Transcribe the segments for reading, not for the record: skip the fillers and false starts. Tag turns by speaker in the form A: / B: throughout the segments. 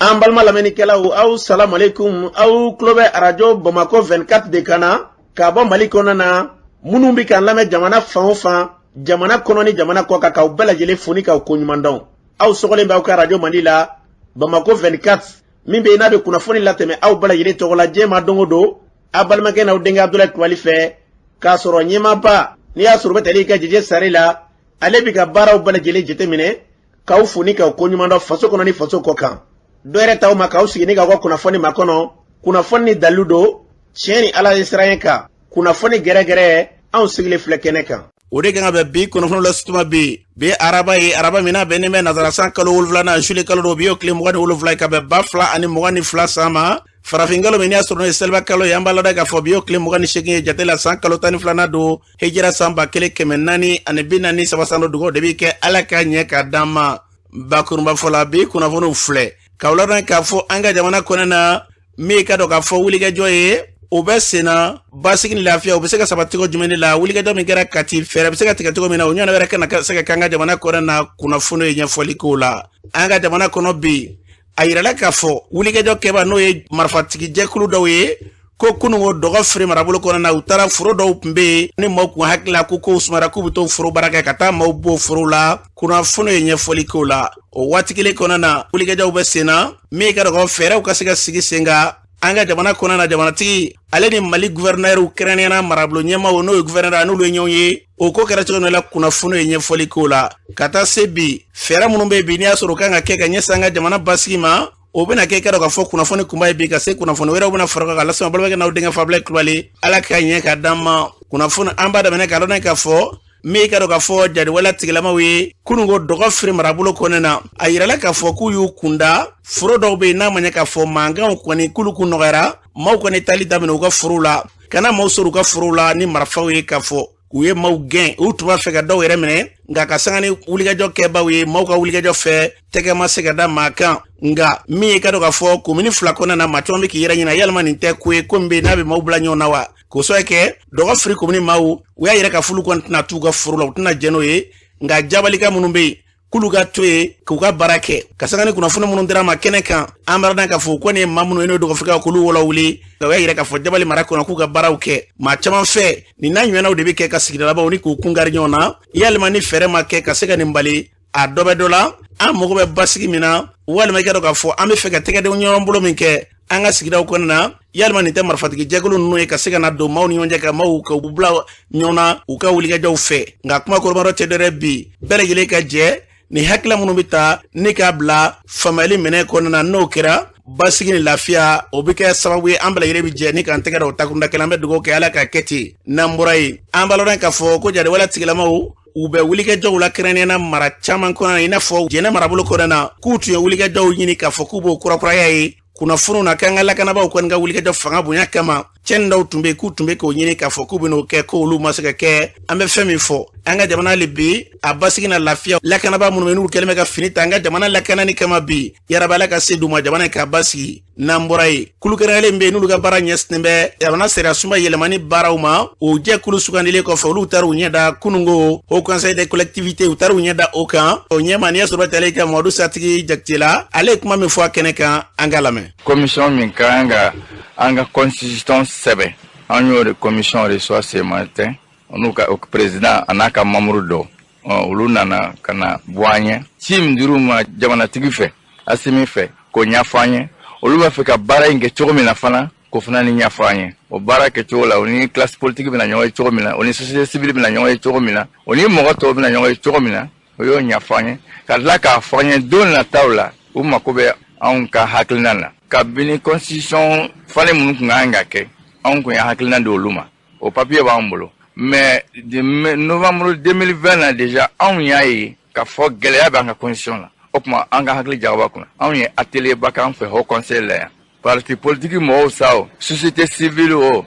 A: An balima lamɛnnikɛlaw, aw salamalekun. Aw tulo bɛ Arajo Bamakɔ 24 de kan na k'a bɔ Mali kɔnɔna na. Minnu bɛ k'an lamɛn jamana fan o fan, jamana kɔnɔ ni jamana kɔ kan, k'aw bɛɛ lajɛlen fo ni k'aw koɲuman dɔn. Aw sɔgɔlen bɛ aw ka arajo mandi la, Bamakɔ 24, min bɛ yen n'a bɛ kunnafoni latɛmɛ aw bɛɛ lajɛlen tɔgɔ la diɲɛ ma don o don, aw balimakɛ n'aw denkɛ Abudulayi Kulubali fɛ, k'a sɔrɔ ɲɛmaaba n'i y'a sɔrɔ u bɛ tali kɛ Jɛjɛ Sare la, ale bɛ ka baaraw bɛɛ lajɛlen jateminɛ, k'aw fo ni k'aw koɲuman dɔn faso kɔnɔ ni faso kɔ kan. Dɔ yɛrɛ t'aw ma k'aw sigi ni k'aw ka kunnafoni makɔnɔ, kunnafoni ni dalilu don, tiɲɛ ni Ala ye siran kan, kunnafoni gɛrɛgɛrɛ, anw sigilen filɛ kɛnɛ kan.
B: O de kan ka bɛn bi kunnafoni la tuma bi. Bi araba ye araba min n'a bɛnnen bɛ nazara san kalo 7nan, juillet kalo don, bi y'o tile 27 ka bɛn 2022 san ma, farafin kalo min n'i y'a sɔrɔ n'o ye seliba kalo ye. An b'a lada k'a fɔ bi y'o tile 28 ye jate la, san kalo 12nan don, hijira san 1443 san don. Dugawu de bɛ kɛ Ala ka ɲɛ ka d'an ma. Bakurunba fɔ la, bi kunnafoniw filɛ k'aw ladɔn k'a fɔ an ka jamana kɔnɔ na, min ka dɔn k'a fɔ wulikajɔ ye o bɛ sen na, basigi ni lafiya o bɛ se ka sabati cogo jumɛn de la, wulikajɔ min kɛra Kati, fɛɛrɛ bɛ se ka tigɛ cogo min na o ɲɔgɔnna wɛrɛ kana se ka k'an ka jamana kɔnɔ na. Kunnafoni ye ɲɛfɔli k'o la. An ka jamana kɔnɔ bi, a yirala k'a fɔ wulikajɔ kɛba n'o ye marifatigi jɛkulu dɔw ye ko kununko Dɔgɔfiri marabolo kɔnɔ na, u taara foro dɔw tun bɛ yen ni maaw kun hakili la ko kow sumara, k'u bɛ t'o foro baara kɛ, ka taa maaw bɔ foro la. Kunnafoni ye ɲɛfɔli k'o la. O waati kelen kɔnɔna na, wulikajɔw bɛ sen na, min ka dɔgɔ fɛɛrɛw ka se ka sigi sen kan an ka jamana kɔnɔna na. Jamanatigi ale ni Mali guvɛrinɛriw, kɛrɛnkɛrɛnnenya marabolo ɲɛmaaw, n'o ye guvɛrinɛri, n'olu ye ɲɔgɔn ye, o ko kɛra cogo min la, kunnafoni ye ɲɛfɔli k'o la. Ka taa se bi, fɛɛrɛ minnu bɛ bi n'i y'a sɔrɔ o kan ka kɛ ka ɲɛsin an ka jamana basigi ma, o bɛna kɛ i ka dɔn k'a fɔ kunnafoni kunba ye bi. Ka se kunnafoni wɛrɛw bɛna fara kan ka lase balimakɛ n'aw denkɛ Fabulayi Kulubali. Ala ka ɲɛ ka d'an ma. Kunnafoni an b'a daminɛ k'a dɔn k'a fɔ min ka dɔn k'a fɔ jadiwale tigilamaw ye kununko Dɔgɔfiri marabolo kɔnɔna na, a yirala k'a fɔ k'u y'u kunda foro dɔw bɛ yen n'a ma ɲɛ k'a fɔ mankanw kɔni k'olu kun nɔgɔyara, maaw kɔni taali daminɛ u ka forow la, ka na maaw sɔrɔ u ka forow la ni marifaw ye, k'a fɔ u ye maaw gɛn, u tun b'a fɛ ka dɔw yɛrɛ minɛ, nka ka sanga ni wulikajɔ kɛbaw ye, maaw ka wulikajɔ fɛ, tɛgɛ ma se ka da maa kan. Nka min ye ka dɔn k'a fɔ komini 2 kɔnɔna na, maa caman bɛ k'i yɛrɛ ɲina yalima nin tɛ ko ye ko min bɛ yen n'a bɛ maaw bila ɲɔgɔn na wa? K'o sababu kɛ Dɔgɔfiri komini maaw, u y'a yɛrɛ ka fulu kɔni tɛna t'u ka foro la, u tɛna jɛn n'o ye, nka jabalika minnu bɛ yen k'olu ka to yen k'u ka baara kɛ. Ka sanga ni kunnafoni minnu dira ma kɛnɛ kan, an b'a dɔn k'a fɔ ko nin ye maa minnu ye n'o ye Dɔgɔfirikaw, k'olu wɔlɔ wuli, nka u y'a yira k'a fɔ Jabali mara kɔnɔ k'u ka baaraw kɛ. Maa caman fɛ, nin n'a ɲɔgɔnnaw de bɛ kɛ ka sigidalabaw ni k'u kun kari ɲɔgɔn na. Yalima ni fɛɛrɛ ma kɛ ka se ka nin bali, a dɔ bɛ dɔ la, an mago bɛ basigi min na, walima i ka dɔn k'a fɔ an bɛ fɛ ka tɛgɛden ɲɔgɔn bolo min kɛ an ka sigidaw kɔnɔna na, yalima nin tɛ marifatigi jɛkulu ninnu ye ka se ka na don maaw ni ɲɔgɔn cɛ, ka maaw ka u bila ɲɔgɔn na u ka wulikajɔw fɛ? Nka kuma kɔrɔmadɔ tɛ dɔwɛrɛ bi, bɛɛ lajɛlen ka jɛ ni hakilila minnu bɛ ta ni k'a bila faamuyali minɛ kɔnɔna na, n'o kɛra basigi ni lafiya o bɛ kɛ sababu ye an bɛɛ lajɛlen bɛ jɛ ni k'an tɛgɛ da o takunda kelen. An bɛ dugawu kɛ Ala ka kɛ ten. N'an bɔra yen, an b'a lɔn k'a fɔ ko jadiwale tigilamaw u bɛ wulikajɔw la kɛrɛnkɛrɛnnenya na mara caman kɔnɔna na, i n'a fɔ Jɛnɛ marabolo kɔnɔna na, k'u tun ye wulikajɔw ɲini k'a fɔ k'u b'o kurakuraya ye. Kunnafoniw na k'an ka lakanabaaw kɔni ka wulikajɔ fanga bonya kama, cɛnni dɔw tun bɛ yen k'u tun bɛ k'o ɲini k'a fɔ k'u bɛn'o kɛ, k'olu ma se ka kɛ. An bɛ fɛn min fɔ an ka jamana hali bi, a basigi na lafiya, lakanabaa minnu bɛ n'u kɛlen bɛ ka fini ta an ka jamana lakanani kama bi, yarabi Ala ka se d'u ma jamana k'a basigi. N'an bɔra yen, kulu kɛrɛnkɛrɛnlen bɛ yen n'olu ka baara ɲɛsinnen bɛ jamana sariya sunba yɛlɛmani baaraw ma, o jɛkulu sugandilen kɔfɛ, olu taara u ɲɛ da kununko Haut Conseil des collectivités, u taara u ɲɛ da o kan. O ɲɛma n'i y'a sɔrɔ tali kɛ Mamadu Satigi Jakite la, ale ye kuma min fɔ a kɛnɛ kan, an k'a lamɛn.
C: Commission min ka kan ka an ka constitution sɛbɛn, an y'o de commission reçoit ce matin, n'u ka président a n'a ka membre dɔw, olu nana ka na bɔ an ye ci min dir'u ma jamanatigi fɛ, Asimi fɛ, k'o ɲɛfɔ an ye. Olu b'a fɛ ka baara in kɛ cogo min na fana, k'o fana ni ɲɛfɔ an ye. O baara kɛcogo la, o ni classe politique bɛna ɲɔgɔn ye cogo min na, o ni société civile bɛna ɲɔgɔn ye cogo min na, o ni mɔgɔ tɔw bɛna ɲɔgɔn ye cogo min na, o y'o ɲɛfɔ an ye, ka tila k'a fɔ an ye don nataw la u mako bɛ anw ka hakilina na. Kabini constitution falen minnu tun kan ka kɛ, anw tun ye hakilina di olu ma, o papier b'an bolo. Mais de novembre 2020 na déjà, anw y'a ye k'a fɔ gɛlɛya b'an ka constitution na. O tuma an ka hakili jagabɔ kunna, anw ye atelier ba k'an fɛ Haut Conseil la yan, parti politique mɔgɔw sa, o société civile, o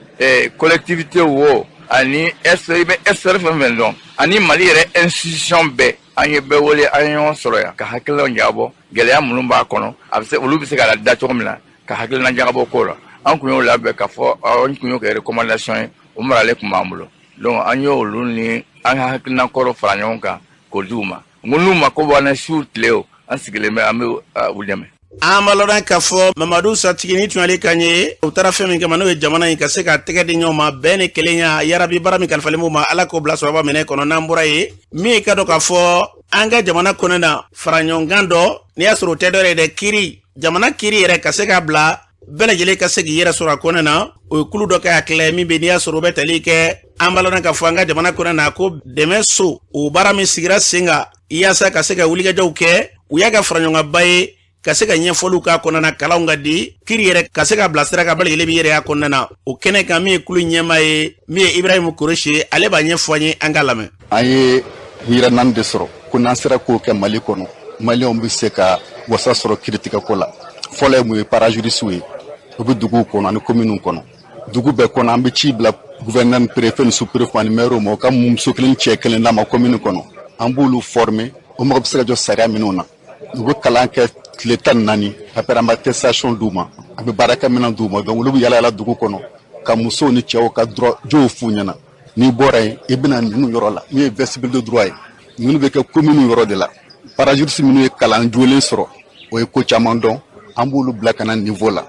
C: collectivité o, ani expert, i bɛ expert fɛn fɛn dɔn, ani Mali yɛrɛ institution bɛɛ, an ye bɛɛ wele, an ye ɲɔgɔn sɔrɔ yan ka hakilinaw jagabɔ gɛlɛya minnu b'a kɔnɔ, a bɛ se olu bɛ se ka da cogo min na, ka hakilina jagabɔ ko la. An kun y'o labɛn k'a fɔ an kun y'o kɛ recommandation ye, o maralen tun b'an bolo. Donc an y'olu ni an ka hakilina kɔrɔ fara ɲɔgɔn kan k'o di u ma. N ko n'u mako b'an na su tile o, an sigilen bɛ, an bɛ u dɛmɛ.
B: An b'a lɔn k'a fɔ Mamadu Satigi ni tun y'ale kan ye. U taara fɛn min kama, n'o ye jamana in ka se k'a tɛgɛ di ɲɔgɔn ma, bɛn ni kelenya. Yarabi, baara min kalifalen b'u ma, Ala k'o bila sɔrɔba minɛ kɔnɔ. N'an bɔra yen, min ye ka dɔn k'a fɔ an ka jamana kɔnɔ na, faraɲɔgɔnkan dɔ, n'i y'a sɔrɔ o tɛ dɔ yɛrɛ dɛ, kiiri, jamana kiiri yɛrɛ ka se k'a bila bɛɛ lajɛlen ka se k'i yɛrɛ sɔrɔ a kɔnɔ na, o ye kulu dɔ kɛ hakilila ye min bɛ, n'i y'a sɔrɔ o bɛ tali kɛ. An b'a lɔn k'a fɔ an ka jamana kɔnɔ na ko dɛmɛ so, o baara min sigira sen kan yaasa ka se ka wulikajɔw kɛ, u y'a ka faraɲɔgɔnkanba ye ka se ka ɲɛfɔliw k'a kɔnɔna na, kalanw ka di, kiri yɛrɛ ka se ka bila sira ka bɛɛ lajɛlen b'i yɛrɛ y'a kɔnɔna na. O kɛnɛ kan, min ye kulu ɲɛmaa ye, min ye Ibrahimu Korosi ye, ale b'a ɲɛfɔ an ye, an k'a lamɛn.
D: An ye hira naani de sɔrɔ ko n'an sera k'o kɛ Mali kɔnɔ, Maliyɛnw bɛ se ka wasa sɔrɔ kiritigɛko la. Fɔlɔ ye mun ye? Parajurisiw ye, u bɛ duguw kɔnɔ ani kominiw kɔnɔ. Dugu bɛɛ kɔnɔ, an bɛ ci bila gouverneur ni préfet ni sous-préfet ani maire ma, u ka muso kelen, cɛ kelen d'a ma commune kɔnɔ. An b'olu former, o mɔgɔ bɛ se ka jɔ sariya minnu na. U bɛ kalan kɛ tile 14, après an bɛ attestation d'u ma, an bɛ baarakɛminɛn d'u ma. Donc olu bɛ yala yala dugu kɔnɔ ka musow ni cɛw ka droit jow f'u ɲɛna. N'i bɔra yen, i bɛna ninnu yɔrɔ la, min ye vestibule de droit ye, ninnu bɛ kɛ commune yɔrɔ de la. Parajuriste minnu ye kalan jolen sɔrɔ, o ye ko caman dɔn, an b'olu bila ka na niveau la,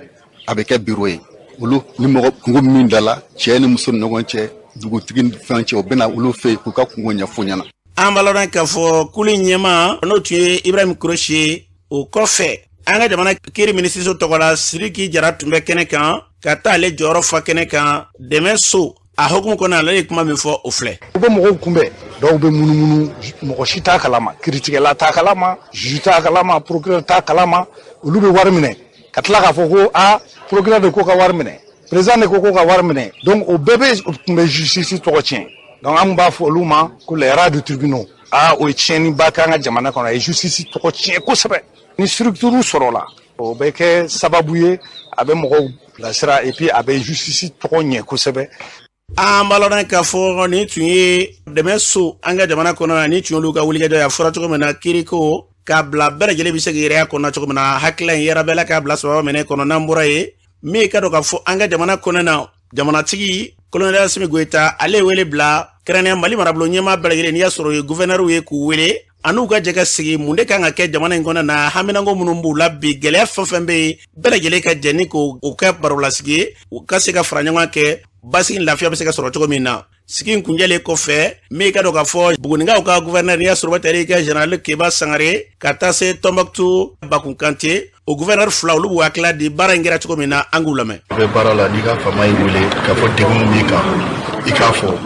D: a bɛ kɛ bureau ye. Olu ni mɔgɔ kungo min da la cɛ ni muso ni ɲɔgɔn cɛ, dugutigi ni fɛn cɛ, o bɛna olu fɛ yen k'u ka kungo ɲɛf'u ɲɛna.
B: An b'a lɔn k'a fɔ kulu ɲɛmaa, n'o tun ye Ibrahim Korosi ye. O kɔfɛ, an ka jamana kiiri minisiriso tɔgɔ la, Siriki Jara tun bɛ kɛnɛ kan ka taa ale jɔyɔrɔ fa kɛnɛ kan. Dɛmɛ so a hukumu kɔnɔ, ale ye kuma min fɔ, o filɛ.
E: U bɛ mɔgɔw kunbɛn, dɔw bɛ munumunu, mɔgɔ si t'a kalama, kiritigɛla t'a kalama, juge t'a kalama, procureur t'a kalama. Olu bɛ wari minɛ ka tila k'a fɔ ko a procureur de ko ka wari minɛ, président de ko ko ka wari minɛ. Donc o bɛɛ bɛ tun bɛ justice tɔgɔ tiɲɛ. Donc an b'a fɔ olu ma ko les rats de tribunaux. Aa, o ye tiɲɛniba k'an ka jamana kɔnɔ, a ye justice tɔgɔ tiɲɛ kosɛbɛ. Ni structure sɔrɔla, o bɛ kɛ sababu ye a bɛ mɔgɔw bilasira, et puis a bɛ justice tɔgɔ ɲɛ kosɛbɛ.
B: An b'a lɔn k'a fɔ nin tun ye dɛmɛ so an ka jamana kɔnɔ, ni tun y'olu ka wulikajɔ ye. A fɔra cogo min na, kiriko k'a bila bɛɛ lajɛlen bɛ se k'i yɛrɛ kɔnɔ cogo min na, hakilila in yɛrɛ bɛɛ la k'a bila sababa minɛ kɔnɔ. N'an bɔra yen, min ka dɔn k'a fɔ an ka jamana kɔnɔ na, jamanatigi Colonel Asimi Goyita, ale ye wele bila kɛrɛnkɛrɛnnenya Mali marabolo ɲɛmaa bɛɛ lajɛlen, n'i y'a sɔrɔ o ye gouverneur ye, k'u wele an'u ka jɛ ka sigi, mun de kan ka kɛ jamana in kɔnɔ na, haminanko minnu b'u la bi, gɛlɛya fɛn fɛn bɛ yen, bɛɛ lajɛlen ka jɛ ni k'o kɛ barolasigi ye, u ka se ka fara ɲɔgɔn kɛ, basigi ni lafiya bɛ se ka sɔrɔ cogo min na. Sigi in kunjɛlen kɔfɛ, min ka dɔn k'a fɔ Bugunikaw ka gouverneur, n'i y'a sɔrɔ bɛ tali kɛ général Keba Sangare ka taa se Tɔnbɔkutu Bakun Kante, o gouverneur fila, olu b'u hakilila di baara in kɛra cogo min na, an k'u lamɛn.
F: I bɛ baara la, n'i ka faama y'i wele k'a fɔ degun min b'i kan, i k'a fɔ.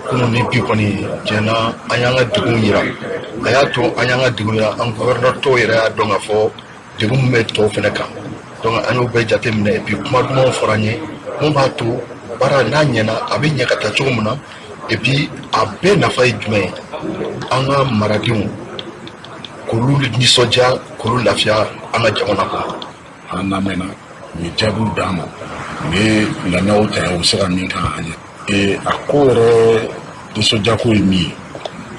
F: Kunun ni bi kɔni, tiɲɛna, an y'an ka degun yira. A y'a to an y'an ka degun yira, an gouverneur tɔw yɛrɛ y'a dɔn k'a fɔ degun min bɛ tɔw fɛnɛ kan. Donc an y'o bɛɛ jateminɛ, et puis kuma dumanw fɔra an ye mun b'a to baara n'a ɲɛna, a bɛ ɲɛ ka taa cogo min na. Et puis a bɛɛ nafa ye jumɛn ye? An ka maradenw k'olu nisɔndiya, k'olu lafiya an ka jamana kɔnɔ.
G: An lamɛnna, u ye jaabiw d'an ma, u ye ŋaniyaw ta, u bɛ se ka min kan an ye. A ko yɛrɛ nisɔndiyako ye min ye,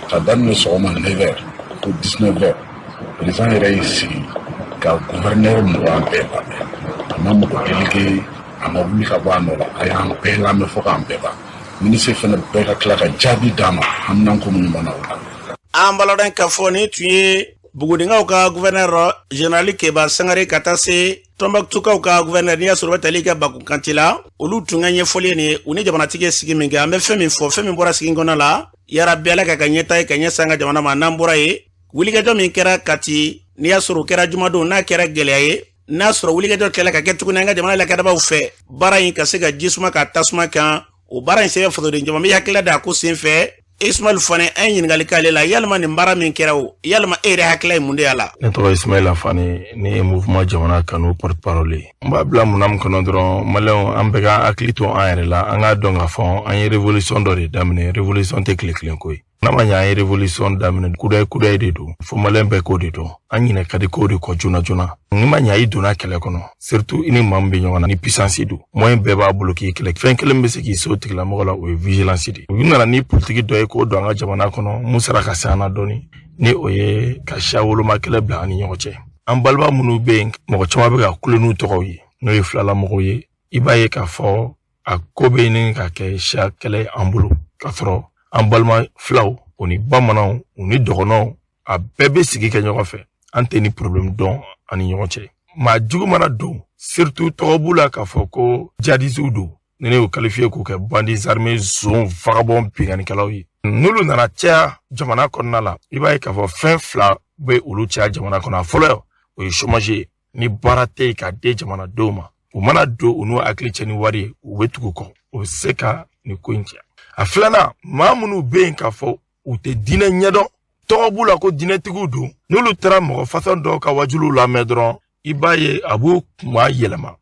G: ka daminɛ sɔgɔma 9h fo 19h, président yɛrɛ y'i sigi ka gouverneur 20 bɛɛ lamɛn. A ma mɔgɔ délégué, a ma wuli ka bɔ a nɔ la, a y'an bɛɛ lamɛn fo k'an bɛɛ ban. Ministre fana bɛɛ ka tila ka jaabi d'a ma haminanko minnu b'an na o la.
B: An b'a lɔn k'a fɔ nin tun ye Bugunikaw ka gouverneur général Keba Sangare ka taa se Tɔnbɔkutukaw ka gouverneur, n'i y'a sɔrɔ bɛ tali kɛ Bakun Kante la, olu tun ka ɲɛfɔli ye nin ye. U ni jamanatigi ye sigi min kɛ, an bɛ fɛn min fɔ, fɛn min bɔra sigi kɔnɔ la, yarabi Ala ka ka ɲɛta ye ka ɲɛ san ka jamana ma. N'an bɔra yen, wulikajɔ min kɛra Kati, n'i y'a sɔrɔ o kɛra jumadon, n'a kɛra gɛlɛya ye, n'a sɔrɔ wulikajɔ kɛla ka kɛ tuguni an ka jamana lakanabaw fɛ, baara in ka se ka ji suma ka tasuma kan, o baara in sɛbɛn fasoden jama bɛ hakilila da a ko sen fɛ. Ismail Fane, an ye ɲininkali k'ale la, yalima nin baara min kɛra, o yalima e yɛrɛ hakilila ye mun de y'a la?
H: Ne tɔgɔ Ismaila Fane, ne ye Mouvement Jamana Kanu porte parole ye. N b'a bila munna min kɔnɔ dɔrɔn, Maliyɛnw, an bɛɛ ka hakili to an yɛrɛ la. An k'a dɔn k'a fɔ an ye révolution dɔ de daminɛ. Révolution tɛ tile kelen ko ye. N'a ma ɲɛ an ye révolution daminɛ, kudayi kudayi de don, fo Maliyɛn bɛɛ k'o de dɔn. An ɲinɛ ka di k'o de kɔ joona joona. N'i ma ɲɛ i donna kɛlɛ kɔnɔ, surtout i ni maa min bɛ ɲɔgɔn na, ni puissance don, moyen bɛɛ b'a bolo k'i kɛlɛ, fɛn kelen bɛ se k'i se o tigilamɔgɔ la, o ye vigilance de ye. U nana ni politiki dɔ ye k'o don an ka jamana kɔnɔ, mun sera ka se an na dɔɔni, ni o ye ka siya woloma kɛlɛ bila an ni ɲɔgɔn cɛ. An balima minnu bɛ yen, mɔgɔ caman bɛ ka kule n'u tɔgɔw ye, n'o ye filalamɔgɔw ye, i b'a ye k'a fɔ a ko bɛ ɲini ka kɛ siya kɛlɛ an bolo, k'a sɔrɔ an balima filaw, o ni bamananw, u ni dɔgɔnɔw, a bɛɛ bɛ sigi kɛ ɲɔgɔn fɛ. An tɛ ni problème dɔn. an ni ɲɔgɔn cɛ. Maa jugu mana don, surtout tɔgɔ b'u la k'a fɔ ko djihadistew don, ni ne y'o qualifié k'o kɛ bandits armés, zon, vagabond, binkannikɛlaw ye, n'olu nana caya jamana kɔnɔna la, i b'a ye k'a fɔ fɛn fila bɛ olu caya jamana kɔnɔ. A fɔlɔ, o ye chômage ye. Ni baara tɛ yen k'a di jamanadenw ma, u mana don u n'u hakili cɛ ni wari ye, u bɛ tugu kɔ, o bɛ se ka nin ko in caya. A filanan, maa minnu bɛ yen k'a fɔ u tɛ diinɛ ɲɛdɔn, tɔgɔ b'u la ko diinɛtigiw don, n'olu taara mɔgɔ fasɔn dɔw ka wajuliw lamɛn dɔrɔn, i b'a ye a b'u kuma yɛlɛma.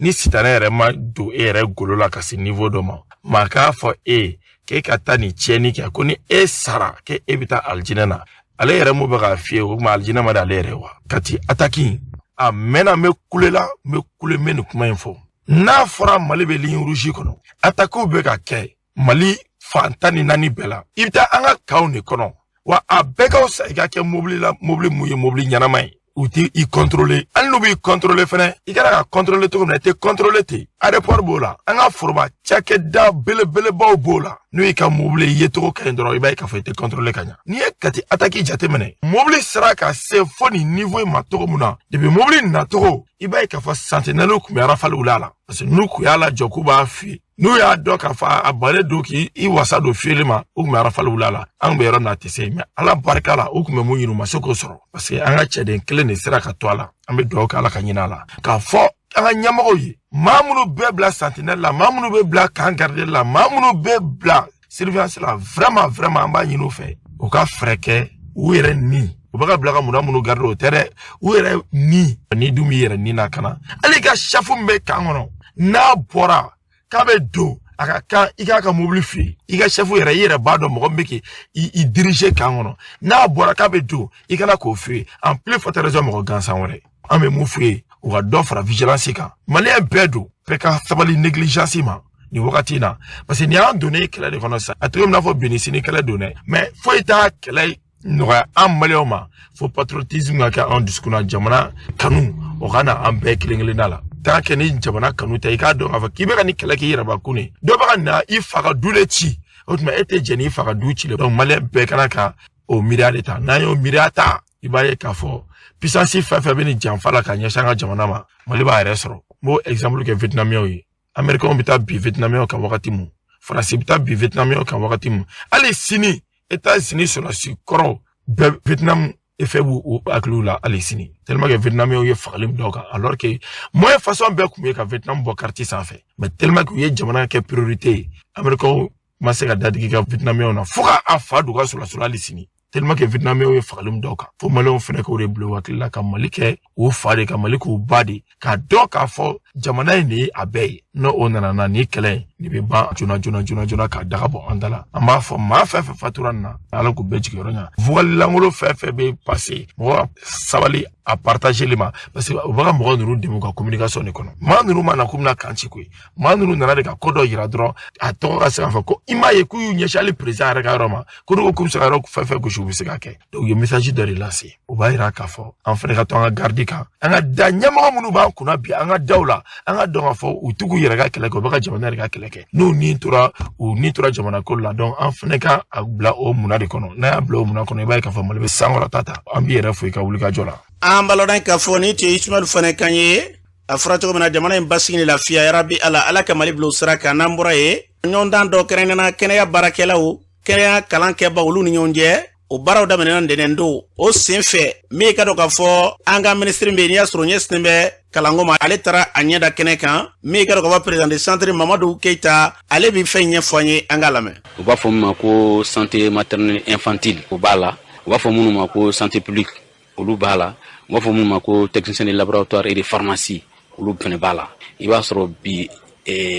H: Ni sitanɛ yɛrɛ ma don e yɛrɛ golo la ka se niveau dɔ ma, maa k'a fɔ e k'e ka taa nin tiɲɛni kɛ, ko ni e sara k'e bɛ taa alijinɛ na, ale yɛrɛ mun bɛ k'a f'i ye, o tuma alijinɛ ma d'ale yɛrɛ wa? Kati attaque a mɛnna, n bɛ kule la, n bɛ kule, n bɛ nin kuma in fɔ. N'a fɔra Mali bɛ ligne rouge kɔnɔ, attaquew bɛ ka kɛ Mali fan 14 bɛɛ la. I bɛ taa an ka kanw de kɔnɔ wa, a bɛɛ ka fisa i ka kɛ mobili la, mobili mun ye mobili ɲɛnama ye, u t'i i contrôler. Hali n'u b'i contrôler fɛnɛ, i kana ka contrôler cogo min na, i tɛ contrôler ten. Aéroport b'o la, an ka foroba cakɛda belebelebaw b'o la, n'u y'i ka mobili ye cogo ka ɲi dɔrɔn, i b'a ye k'a fɔ i tɛ contrôler ka ɲa. N'i ye Kati attaque jateminɛ, mobili sera ka se fo nin niveau in ma cogo min na, depuis mobili nacogo, i b'a ye k'a fɔ sentinelle tun bɛ rafale la la, parce que n'u kun y'a lajɔ k'u b'a fiyɛ, n'u y'a dɔn k'a fɔ a bannen don k'i wasa don fiyɛli ma, u tun bɛ rafale wuli a la. An tun bɛ yɔrɔ min na, a tɛ se, mais Ala barika la, u tun bɛ mun ɲini, u ma se k'o sɔrɔ, parce que an ka cɛden kelen de sera ka to a la. An bɛ dugawu kɛ, Ala ka ɲinɛ a la. K'a fɔ an ka ɲɛmɔgɔw ye, maa minnu bɛ bila sentinelle la, maa minnu bɛ bila camp garde la, maa minnu bɛ bila surveillance la, vraiment, vraiment, an b'a ɲini u fɛ, u ka fɛɛrɛ kɛ u yɛrɛ ni u bɛ ka bila ka mun minnu garde, o tɛ dɛ, u yɛrɛ ni ni dun b'i yɛrɛ ni na kana. Hali i ka chef min bɛ camp kɔnɔ, n'a bɔra k'a bɛ don a ka kan, i k'a ka mobili fili. I ka chef yɛrɛ, i yɛrɛ b'a dɔn mɔgɔ min bɛ k'i diriger camp kɔnɔ, n'a bɔra k'a bɛ don, i kana k'o f'i ye. En plus forte raison mɔgɔ gansan wɛrɛ. An bɛ mun f'u ye? U ka dɔ fara vigilance kan. Maliyɛn bɛɛ don, bɛɛ ka sabali négligence ma nin wagati in na, parce que nin y'an donnen kɛlɛ de kɔnɔ sisan. A tɛ komi n'a fɔ bi sini kɛlɛ don dɛ, mais foyi t'a kɛlɛ nɔgɔya an maliyɛnw ma fo patriotisme ka kɛ an dusukun na, jamana kanu o ka na an bɛɛ kelen kelenna la. Tant que ni jamana kanu tɛ, i k'a dɔn k'a fɔ k'i bɛ ka nin kɛlɛ k'i yɛrɛbakun de, dɔ bɛ ka na i fa ka du de ci, o tuma e tɛ jɛn n'i fa ka du ci. Donc maliyɛn bɛɛ kana ka o miiriya de ta. N'an y'o miiriya ta, i b'a ye k'a fɔ puissance fɛn fɛn bɛ nin janfa la ka ɲɛsin an ka jamana ma, Mali b'a yɛrɛ sɔrɔ. N b'o exemple kɛ Vietnamiens ye. Américains bɛ taa bin Vietnamiens kan wagati mun, Faransi bɛ taa bin Vietnamiens kan wagati mun, hali sini États-Unis sɔrɔdasi kɔrɔw bɛɛ, Vietnam effet b'u hakiliw la hali sini, tellement que Vietnamiens ye fagali min da o kan, alors que moyen façon bɛɛ tun bɛ ka Vietnam bɔ carte sanfɛ, mais tellement que u ye jamana kɛ priorité ye, Américains ma se ka dadigi kɛ Vietnamiens na fo ka a fa don u ka sɔrɔdasiw la hali sini, tellement que Vietnamiens ye fagali min da o kan. Fo maliyɛnw fɛnɛ k'o de bila u hakili la, ka Mali kɛ o fa de, ka Mali k'u ba de, k'a dɔn k'a fɔ jamana in de ye a bɛɛ ye. N'o o nana na, nin kɛlɛ in nin bɛ ban joona joona joona joona, k'a daga bɔ an da la. An b'a fɔ maa fɛn fɛn fatura nin na, Ala k'u bɛɛ jigiyɔrɔ ɲa. Vocal lankolon fɛn fɛn bɛ passer, mɔgɔ sabali a partager li ma, parce que u bɛ ka mɔgɔ ninnu dɛmɛ u ka communication de kɔnɔ. Maa ninnu ma na k'u bɛna kan ci koyi, maa ninnu nana de ka ko dɔ yira dɔrɔn, a tɔgɔ ka se k'a fɔ ko i m'a ye k'u y'u ɲɛsin hali président yɛrɛ ka yɔrɔ ma, ko n'u ko k'u bɛ se ka yɔrɔ fɛn fɛn gosi, u bɛ se ka kɛ. Donc u ye message dɔ de lase, o b'a yira k'a fɔ an fɛnɛ ka to an ka garde kan, an ka da ɲɛmɔgɔ minnu b'an kunna bi, an ka daw la, an ka dɔn k'a fɔ u t'u k'u yɛrɛ ka kɛlɛ kɛ, u bɛ ka jamana yɛrɛ ka kɛlɛ kɛ. N'u ni tora, u ni tora jamana ko la. Donc an fɛnɛ ka a bila o munna de kɔnɔ. N'a y'a bila o munna kɔnɔ, i b'a ye k'a fɔ Mali bɛ sankɔrɔta ta. An b'i yɛrɛ fo i ka wulikajɔ la.
B: An balɔdɔn k'a fɔ ni tun ye Ismaɛl fana kan ye, a fɔra cogo min na, jamana in basigi ni lafiya, yarabi Ala, Ala ka Mali bila o sira kan. N'an bɔra yen, ɲɔgɔndan dɔ kɛrɛnkɛrɛnna kɛnɛya baarakɛlaw, kɛnɛya kalan kɛbaw, olu ni ɲɔgɔn cɛ, o baaraw daminɛna ntɛnɛn don. O sen fɛ, min ka dɔn k'a fɔ an ka minisiri bɛ yen, n'i y'a sɔrɔ ɲɛsinnen bɛ kalanko ma, ale taara a ɲɛ da kɛnɛ kan. Min ka dɔn k'a fɔ président de centre Mamadu Keyita, ale bɛ fɛn ɲɛfɔ an ye, an k'a lamɛn.
I: U b'a fɔ min ma ko santé maternelle infantile, o b'a la. U b'a fɔ minnu ma ko santé publique, olu b'a la. U b'a fɔ minnu ma ko technicien de laboratoire et de pharmacie, olu fana b'a la. I b'a sɔrɔ bi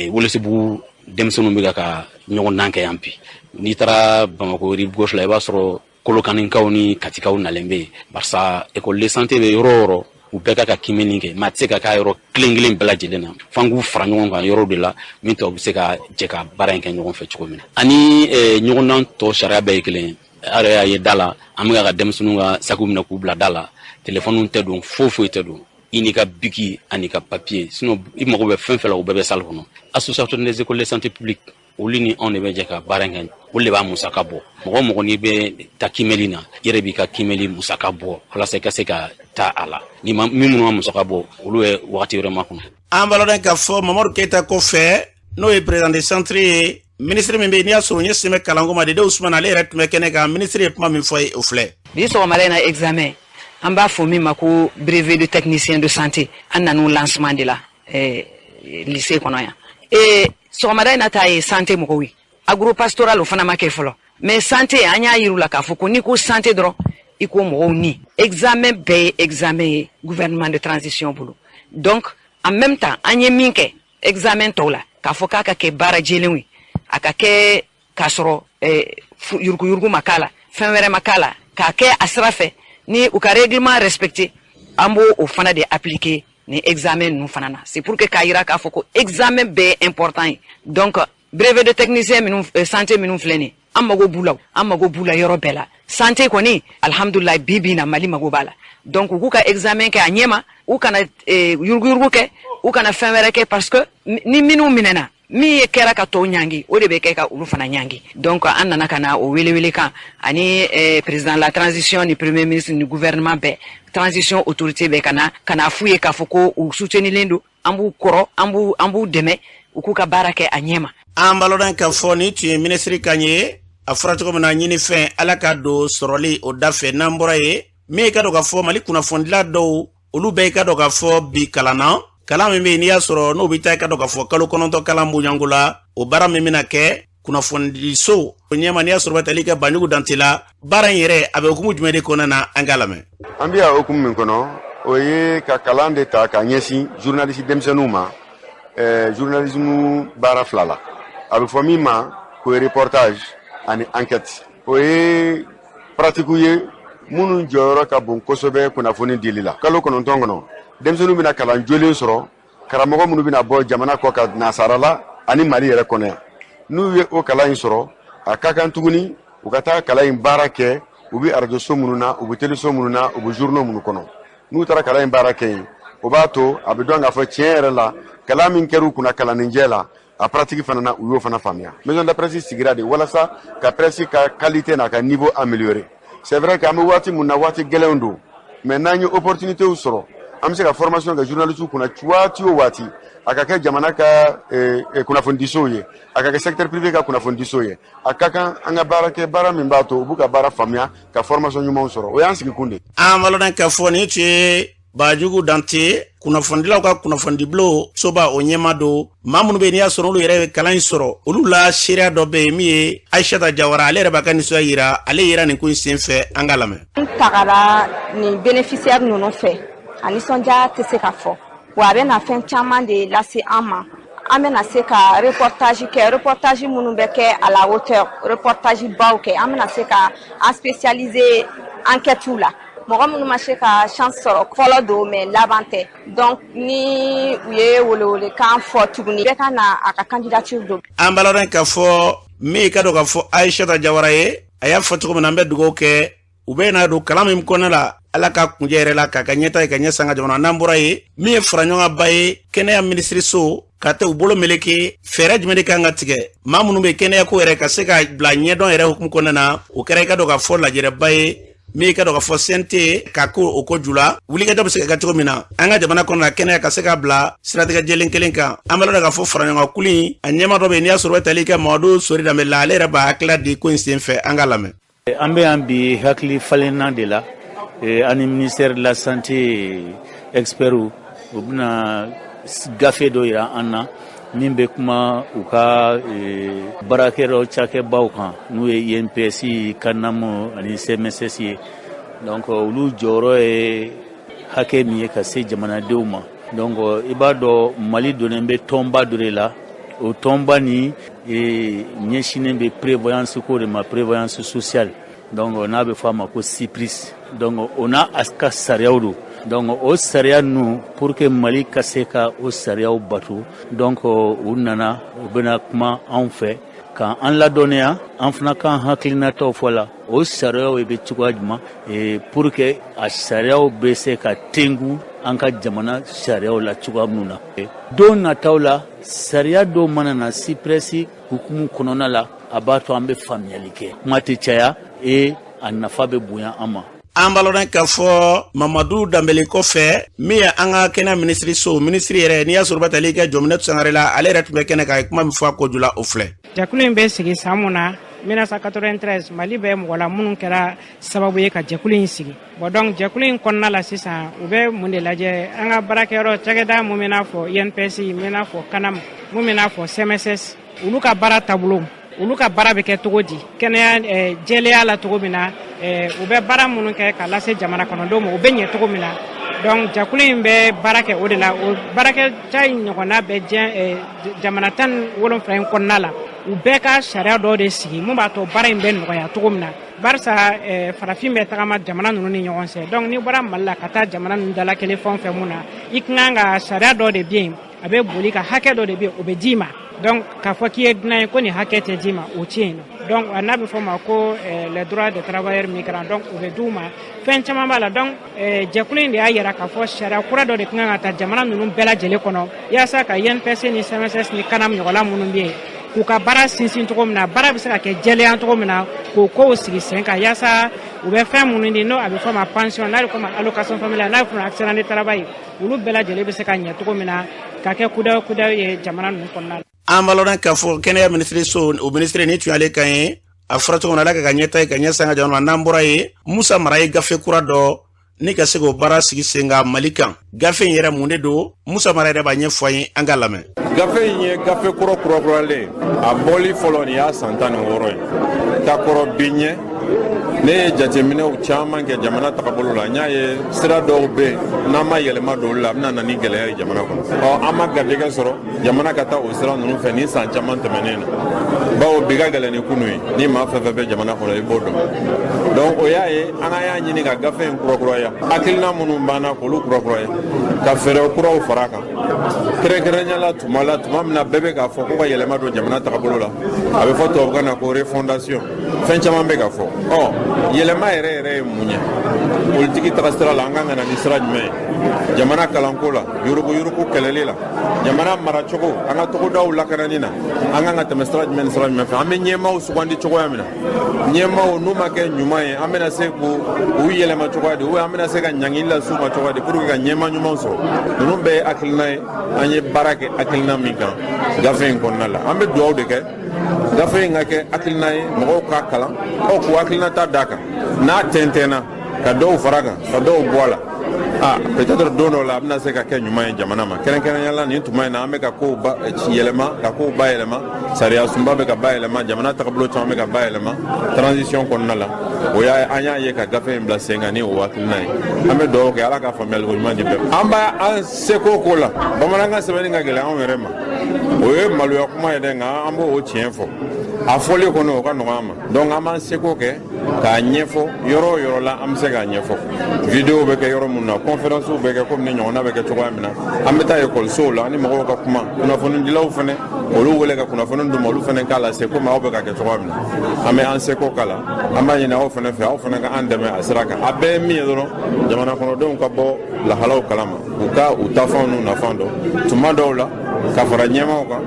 I: Welesebugu denmisɛnninw bɛ ka ɲɔgɔn dan kɛ yan bi. N'i taara Bamakɔ rive gauche la, i b'a sɔrɔ Kolokanikaw ni Katikaw nalen bɛ yen, barisa école de santé bɛ yɔrɔ o yɔrɔ, u bɛɛ ka ka kimɛni kɛ, mais a tɛ se ka k'a yɔrɔ kelen kelen bɛɛ lajɛlen na, f'an k'u fara ɲɔgɔn kan yɔrɔ de la min tɔ bɛ se ka jɛ ka baara in kɛ ɲɔgɔn fɛ cogo min na. Ani ɲɔgɔndan tɔ sariya bɛɛ ye kelen ye. A yɛrɛ y'a ye da la, an bɛ ka denmisɛnninw ka sakiw minɛ k'u bila da la, telefɔniw tɛ don, foyi foyi tɛ don, i n'i ka biki ani ka papier, sinon i mago bɛ fɛn fɛn la, o bɛɛ bɛ salle kɔnɔ. Association des écoles de santé publique Olu ni anw de bɛ jɛ ka baara in kɛ, olu de b'a musaka bɔ. Mɔgɔ o mɔgɔ n'i bɛ taa kiimɛli na, i yɛrɛ b'i ka kiimɛli musaka bɔ walasa i ka se ka taa a la. Ni ma min minnu ma musaka bɔ, olu ye wagati wɛrɛ makɔnɔ.
B: An b'a lɔn k'a fɔ Mamadu Keyita kɔfɛ, n'o ye président de centre ye, minisiri min bɛ yen n'i y'a sɔrɔ o ɲɛsinnen bɛ kalanko ma, Dede Usumani, ale yɛrɛ tun bɛ kɛnɛ kan. Minisiri ye kuma min fɔ ye, o filɛ.
J: Bi sɔgɔmada in na, examen, an b'a fɔ min ma ko brevet de technicien de santé, an nan'o lancement de la lycée kɔnɔ yan. Sɔgɔmada in na ta ye santé mɔgɔw ye. Agropastoral, o fana ma kɛ fɔlɔ, mais santé, an y'a yir'u la k'a fɔ ko n'i ko santé dɔrɔn, i ko mɔgɔw ni examen bɛɛ ye examen ye gouvernement de transition bolo. Donc en même temps, an ye min kɛ examen tɔw la, k'a fɔ k'a ka kɛ baara jɛlenw ye, a ka kɛ k'a sɔrɔ yuruguyurugu ma k'a la, fɛn wɛrɛ ma k'a la, k'a kɛ a sira fɛ ni u ka règlement respecté, an b'o o fana de appliquer ni examen ninnu fana na. C'est pour que k'a yira k'a fɔ ko examen bɛɛ ye important ye. Donc brevet de technicien minnu santé minnu filɛ nin ye, an mago b'u la, an mago b'u la yɔrɔ bɛɛ la. Santé kɔni, alhamdulilayi, bi bi in na, Mali mago b'a la. Donc u k'u ka examen kɛ a ɲɛ ma, u kana yuruguyurugu kɛ, u kana fɛn wɛrɛ kɛ, parce que ni minnu minɛna, min ye kɛra ka tɔw ɲangi, o de bɛ kɛ ka olu fana ɲangi. Donc an nana ka na o welewele kan ani président la transition ni premier ministre ni gouvernement bɛɛ, transition autorité bɛɛ, ka na ka na f'u ye k'a fɔ ko u soutenilen don, an b'u kɔrɔ, an b'u dɛmɛ, u k'u ka baara kɛ a ɲɛ ma.
B: An b'a lɔn k'a fɔ nin tun ye minisiri kan ye. A fɔra cogo min na, ɲinifɛn Ala ka don sɔrɔli o da fɛ. N'an bɔra yen, min ye ka dɔn k'a fɔ Mali kunnafonidila dɔw, olu bɛɛ, i ka dɔn k'a fɔ bi kalan na, kalan min bɛ yen n'i y'a sɔrɔ n'o bɛ taa, i ka dɔn k'a fɔ kalo 9 kalan bonyanko la, o baara min bɛna kɛ kunnafonidiso o ɲɛma, n'i y'a sɔrɔ bɛ tali kɛ Banjugu Dante la, baara in yɛrɛ a bɛ hukumu jumɛn de kɔnɔna na? An k'a lamɛn.
K: An bɛ yan hukumu min kɔnɔ, o ye ka kalan de ta ka ɲɛsin journaliste denmisɛnninw ma, journalisme baara fila la, a bɛ fɔ min ma ko reportage ani enquête. O ye pratique ye minnu jɔyɔrɔ ka bon kosɛbɛ kunnafoni dili la. Kalo 9 kɔnɔ, denmisɛnninw bɛna kalan jolen sɔrɔ, karamɔgɔ minnu bɛna bɔ jamana kɔ ka nasara la ani Mali yɛrɛ kɔnɔ yan. N'u ye o kalan in sɔrɔ, a ka kan tuguni u ka taa kalan in baara kɛ. U bɛ arajoso minnu na, u bɛ teleso minnu na, u bɛ journaux minnu kɔnɔ, n'u taara kalan in baara kɛ yen, o b'a to a bɛ dɔn k'a fɔ tiɲɛ yɛrɛ la, kalan min kɛra u kunna kalanninjɛ la, a pratique fana na, u y'o fana faamuya. Maison de la presse sigira de walasa ka presse ka qualité n'a ka niveau améliorer. C'est vrai que an bɛ waati mun na, waati gɛlɛnw don, mais n'an ye opportunité sɔrɔ, an bɛ se ka formation kɛ journaliste kunna waati o waati, a ka kɛ jamana ka kunnafonidisow ye, a ka kɛ secteur privé ka kunnafonidisow ye, a ka kan an ka baara kɛ, baara min b'a to u b'u ka baara faamuya, ka formation ɲumanw sɔrɔ. O y'an sigi kun de.
B: An b'a lɔn k'a fɔ nin tun ye Bajugu Dante, kunnafonidilaw ka kunnafonidibulon soba o ɲɛma don. Maa minnu bɛ yen n'i y'a sɔrɔ olu yɛrɛ bɛ kalan in sɔrɔ, olu la seereya dɔ bɛ yen min ye Ayisata Jawara, ale yɛrɛ b'a ka nisɔndiya yira, ale yera nin ko in sen fɛ. An k'a lamɛn.
L: N tagara nin bénéficiaire ninnu fɛ, a nisɔndiya tɛ se ka fɔ wa. A bɛna fɛn caman de lase an ma. An bɛna se ka reportage kɛ, reportage minnu bɛ kɛ à la hauteur, reportage baw kɛ. An bɛna se ka an spécialiser enquête la. Mɔgɔ minnu ma se ka chance sɔrɔ fɔlɔ don, mais laban tɛ. Donc ni u ye welewelekan fɔ tuguni, bɛɛ ka na a ka candidature don.
B: An b'a lɔn k'a fɔ min ka dɔn k'a fɔ Ayisata Jawara ye, a y'a fɔ cogo min na, an bɛ dugawu kɛ u bɛ n'a don kalan min kɔnɔna la, Ala ka kunjɛ yɛrɛ la, k'a ka ɲɛta ye ka ɲɛ san ka jamana. N'an bɔra yen, min ye fara ɲɔgɔn ye kɛnɛya minisiriso ka tɛ u bolo meleke, fɛɛrɛ jumɛn de kan ka tigɛ maa minnu bɛ kɛnɛya ko yɛrɛ ka se ka bila ɲɛdɔn yɛrɛ hukumu kɔnɔna na? O kɛra i ka dɔn ka fɔ lajɛrɛba ye min ka dɔn ka fɔ CNT ka ko o ko ju la, wulikajɔ bɛ se ka kɛ cogo min na an ka jamana kɔnɔ la, kɛnɛya ka se ka bila siratigɛ jɛlen kelen kan. An b'a dɔn k'a fɔ faraɲɔgɔnkulu in a ɲɛma dɔ bɛ yen n'i y'a sɔrɔ bɛ tali kɛ Mamadu Sori Danbele la, ale yɛrɛ b'a hakilila di ko in sen fɛ. An k'a lamɛn.
M: An bɛ yan bi hakili falenna de la. Ani ministère de la santé experts, u bɛna gafe dɔ yira an na min bɛ kuma u ka baarakɛyɔrɔ cakɛbaw kan, n'u ye INPS, CANAM ani CMSS ye. Donc olu jɔyɔrɔ ye hakɛ min ye ka se jamanadenw ma. Donc i b'a dɔn, Mali donnen bɛ tɔnba dɔ de la. O tɔnba ni ɲɛsinnen bɛ prévoyance ko de ma, prévoyance sociale, donc n'a bɛ fɔ a ma ko SIPRIS. Donc o n'a a ka sariyaw don. Donc o sariya ninnu, pour que Mali ka se ka o sariyaw bato, donc u nana, u bɛna kuma anw fɛ. Ka an ladɔnniya, an fana k'an hakilinataw fɔ la, o sariyaw bɛ cogoya jumɛn pour que a sariyaw bɛ se ka tengu an ka jamana sariyaw la cogoya minnu na. Don nataw la, sariya dɔw mana na CPRES hukumu kɔnɔna la, a b'a to an bɛ faamuyali kɛ, kuma tɛ caya e a nafa bɛ bonya an ma.
B: An b'a lɔn k'a fɔ Mamadu Danbele kɔfɛ, min ye an ka kɛnɛya minisiriso minisiri yɛrɛ, n'i y'a sɔrɔ bɛ tali kɛ Jɔminɛ Sangare la, ale yɛrɛ tun bɛ kɛnɛ kan, a ye kuma min fɔ a ko ju la, o filɛ.
N: Jɛkulu in bɛ sigi san mun na? 1993. Mali bɛ mɔgɔ la minnu kɛra sababu ye ka jɛkulu in sigi. Bon, donc jɛkulu in kɔnɔna la sisan, u bɛ mun de lajɛ? An ka baarakɛyɔrɔ cakɛda mun bɛ n'a fɔ INPS, mun bɛ n'a fɔ CANAM, mun bɛ n'a fɔ CMSS, olu ka baara taabolo, olu ka baara bɛ kɛ cogo di kɛnɛya jɛlenya la cogo min na, u bɛ baara minnu kɛ ka lase jamana kɔnɔdenw ma, u bɛ ɲɛ cogo min na. Donc jɛkulu in bɛ baara kɛ o de la. O baarakɛca in ɲɔgɔnna bɛ diɲɛ jamana 17 in kɔnɔna la. U bɛɛ ka sariya dɔw de sigi mun b'a to baara in bɛ nɔgɔya cogo min na, barisa farafin bɛ tagama jamana ninnu ni ɲɔgɔn cɛ. Donc n'i bɔra Mali la ka taa jamana ninnu dala kelen fɛn o fɛn mun na, i kan ka sariya dɔ de bɛ yen, a bɛ boli ka hakɛ dɔ de bɛ yen, o bɛ d'i ma. Donc k'a fɔ k'i ye dunan ye ko nin hakɛ tɛ d'i ma, o tɛ yen nɔ. Donc n'a bɛ fɔ o ma ko les droits des travailleurs migrants, donc o bɛ d'u ma. Fɛn caman b'a la. Donc jɛkulu in de y'a yira k'a fɔ sariya kura dɔ de kan ka ta jamana ninnu bɛɛ lajɛlen kɔnɔ, yaasa ka INPS ni CMSS ni CANAM ɲɔgɔnna minnu bɛ yen, k'u ka baara sinsin cogo min na, baara bɛ se ka kɛ jɛlenya cogo min na, k'o kow sigi sen kan, yaasa u bɛ fɛn minnu di, n'o a bɛ fɔ ma pension, n'a bɛ fɔ ma allocation familiale, n'a bɛ fɔ ma accident de travail, olu bɛɛ lajɛlen bɛ se ka ɲɛ cogo min na, ka kɛ kudayi kudayi ye jamana ninnu kɔnɔna la.
B: An b'a lɔn k'a fɔ kɛnɛya minisiriso, o minisiri ni tun y'ale kan ye. A fɔra cogo min na, Ala ka ka ɲɛta ye ka ɲɛ san ka jamana ma. N'an bɔra yen, Musa Mara ye gafe kura dɔ ni ka se k'o baara sigi sen kan Mali kan. Gafe in yɛrɛ, mun de don? Musa Mara yɛrɛ b'a ɲɛfɔ an ye, an ka lamɛn.
O: Gafe in ye gafe kura kurakuralen. A bɔli fɔlɔ, nin y'a san 16 ye. Ka kɔrɔ bi ɲɛ, ne ye jateminɛw caman kɛ jamana tagabolo la. N y'a ye sira dɔw bɛ yen, n'an ma yɛlɛma don olu la, a bɛna na ni gɛlɛya ye jamana kɔnɔ. Ɔ, an ma garijɛgɛ sɔrɔ jamana ka taa o sira ninnu fɛ nin san caman tɛmɛnen na, bawo bi ka gɛlɛn ni kunu ye. Ni maa fɛn fɛn bɛ jamana kɔnɔ, i b'o dɔn. Donc o y'a ye an ka y'a ɲini ka gafe in kurakuraya, hakilina minnu banna k'olu kurakuraya, ka fɛɛrɛ kuraw fara a kan, kɛrɛnkɛrɛnnenya la tuma la, tuma min na bɛɛ bɛ k'a fɔ ko ka yɛlɛma don jamana tagabolo la, a bɛ fɔ tubabukan na ko refondation. Fɛn caman bɛ ka fɔ. Ɔ, yɛlɛma yɛrɛ yɛrɛ ye mun ye politiki taga sira la? An kan ka na ni sira jumɛn ye jamana kalanko la, yuruguyurugu kɛlɛli la, jamana maracogo, an ka togodaw lakanani na? An kan ka tɛmɛ sira jumɛn ni sira jumɛn fɛ? An bɛ ɲɛmaaw sugandi cogoya min na, ɲɛmaaw n'u ma kɛ ɲuman ye, an bɛna se k'u yɛlɛma cogoya di, ou an bɛna se ka ɲangili las'u ma cogoya di pour que ka ɲɛmaa ɲuman sɔrɔ? Ninnu bɛɛ ye hakilina ye. An ye baara kɛ hakilina min kan gafe in kɔnɔna la, an bɛ dugawu de kɛ gafe in ka kɛ hakilina ye, mɔgɔw k'a kalan, ɔ, k'u hakilinata d'a kan. N'a tɛntɛnna, ka dɔw fara kan, ka dɔw bɔ a la, ah, peut-être don dɔ la a bɛna se ka kɛ ɲuman ye jamana ma. Kɛrɛnkɛrɛnnenya la, nin tuma in na, an bɛ ka kow ba yɛlɛma, ka kow bayɛlɛma, sariya sunba bɛ ka bayɛlɛma, jamana tagabolo caman bɛ ka bayɛlɛma transition kɔnɔna la. O y'a an y'a ye ka gafe in bila sen kan ni o hakilina ye. An bɛ dugawu kɛ, Ala ka faamuyali ko ɲuman di bɛɛ ma. An b'a an seko ko la. Bamanankan sɛbɛnni ka gɛlɛn anw yɛrɛ ma, o ye maloya kuma ye dɛ, nka an b'o tiɲɛ fɔ. A fɔli kɔnɔ, o ka nɔgɔn an ma. Donc an b'an seko kɛ k'a ɲɛfɔ yɔrɔ o yɔrɔ la an bɛ se k'a ɲɛfɔ. Video bɛ kɛ yɔrɔ minnu na, conférence bɛ kɛ, komi ni ɲɔgɔnna bɛ kɛ cogoya min na, an bɛ taa ekɔlisow la ani mɔgɔw ka kuma, kunnafonidilaw fana, olu wele ka kunnafoni d'u ma, olu fana k'a lase komi aw bɛ ka kɛ cogoya min na. An bɛ an seko k'a la. An b'a ɲini aw fana fɛ, aw fana ka an dɛmɛ a sira kan. A bɛɛ ye min ye dɔrɔn, jamana kɔnɔdenw ka bɔ lahalaw kalama, u ka u tafanw n'u nafan dɔn tuma dɔw la, ka fara ɲɛmaaw kan,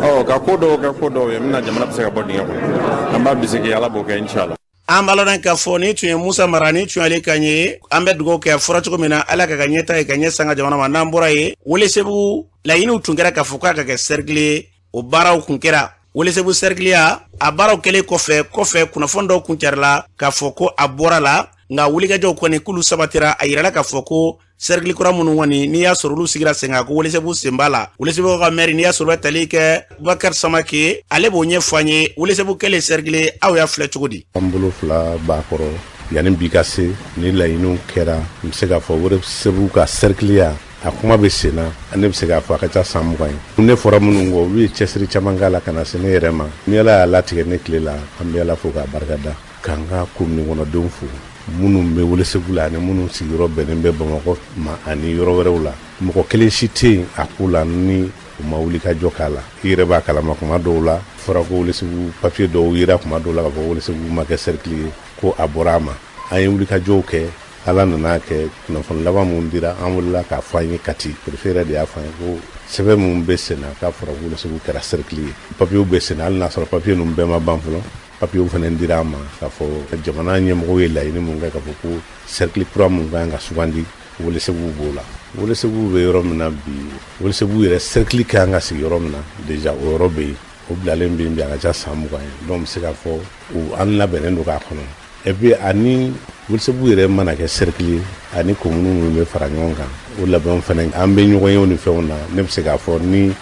O: ɔ, ka ko dɔw kɛ ko dɔw ye min na jamana bɛ se ka bɔ dingɛ kɔnɔ. An b'a bisigi, Ala b'o kɛ, inshallah.
B: An b'a lɔn k'a fɔ ni tun ye Musa Mara, ni tun y'ale kan ye. An bɛ dugawu kɛ, a fɔra cogo min na, Ala ka ka ɲɛta ye ka ɲɛ sanga jamana ma. N'an bɔra yen, Welesebugu laɲiniw tun kɛra k'a fɔ k'a ka kɛ cercle ye. O baaraw kun kɛra Welesebugu cercle. A baaraw kɛlen kɔfɛ, kunnafoni dɔw kun carila k'a fɔ ko a bɔra la, nka wulikajɔw kɔni k'olu sabatira. A yirala k'a fɔ ko cercle kura minnu kɔni, n'i y'a sɔrɔ olu sigira sen kan, ko Welesebugu sen b'a la. Welesebugu ka mɛri, n'i y'a sɔrɔ bɛ tali kɛ Bubakari Samake, ale b'o ɲɛfɔ an ye. Welesebugu kɛlen cercle, aw y'a filɛ cogo di?
G: An bolo fila b'a kɔrɔ. Yanni bi ka se, ni laɲiniw kɛra, n bɛ se k'a fɔ Welesebugu ka cercle, a kuma bɛ sen na. Ne bɛ se k'a fɔ a ka ca san 20 ye. Ne fɔra minnu kɔ, olu ye cɛsiri caman k'a la ka na se ne yɛrɛ ma. Ni Ala y'a latigɛ ne tile la, an bɛ Ala fo k'a barika da, k'an ka komini kɔnɔdenw fo, minnu bɛ Welesebugu la ani minnu sigiyɔrɔ bɛnnen bɛ Bamakɔ ma ani yɔrɔ wɛrɛw la. Mɔgɔ kelen si tɛ yen a ko la ni u ma wuli ka jɔ k'a la. I yɛrɛ b'a kalama, kuma dɔw la Fɔra ko Welesebugu papier dɔw yera kuma dɔw la k'a fɔ Welesebugu ma kɛ cercle ye, ko a bɔra a ma. An ye wulikajɔw kɛ, Ala nana kɛ kunnafoni laban mun dira, an wulila k'a fɔ an ye Kati, préfet yɛrɛ de y'a fɔ an ye ko sɛbɛn mun bɛ sen na k'a fɔra ko Welesebugu kɛra cercle ye, papiyew bɛ sen na. Hali n'a sɔrɔ papiye ninnu bɛɛ ma ban fɔlɔ, papiyew fana dira an ma k'a fɔ jamana ɲɛmɔgɔw ye laɲini mun kɛ k'a fɔ ko cercle kura mun kan ka sugandi, Welesebugu b'o la. Welesebugu bɛ yɔrɔ min na bi, Welesebugu yɛrɛ cercle ka kan ka sigi yɔrɔ min na déjà, o yɔrɔ bɛ yen, o bilalen bɛ yen bi, a ka ca san 20 ye. Donc n bɛ se k'a fɔ o an labɛnnen don k'a kɔnɔ. Et puis ani Welesebugu yɛrɛ mana kɛ cercle ye, ani commune minnu bɛ fara ɲɔgɔn kan, o labɛnw fana, an bɛ ɲɔgɔn ye ni fɛnw na. Ne bɛ se k'a fɔ ni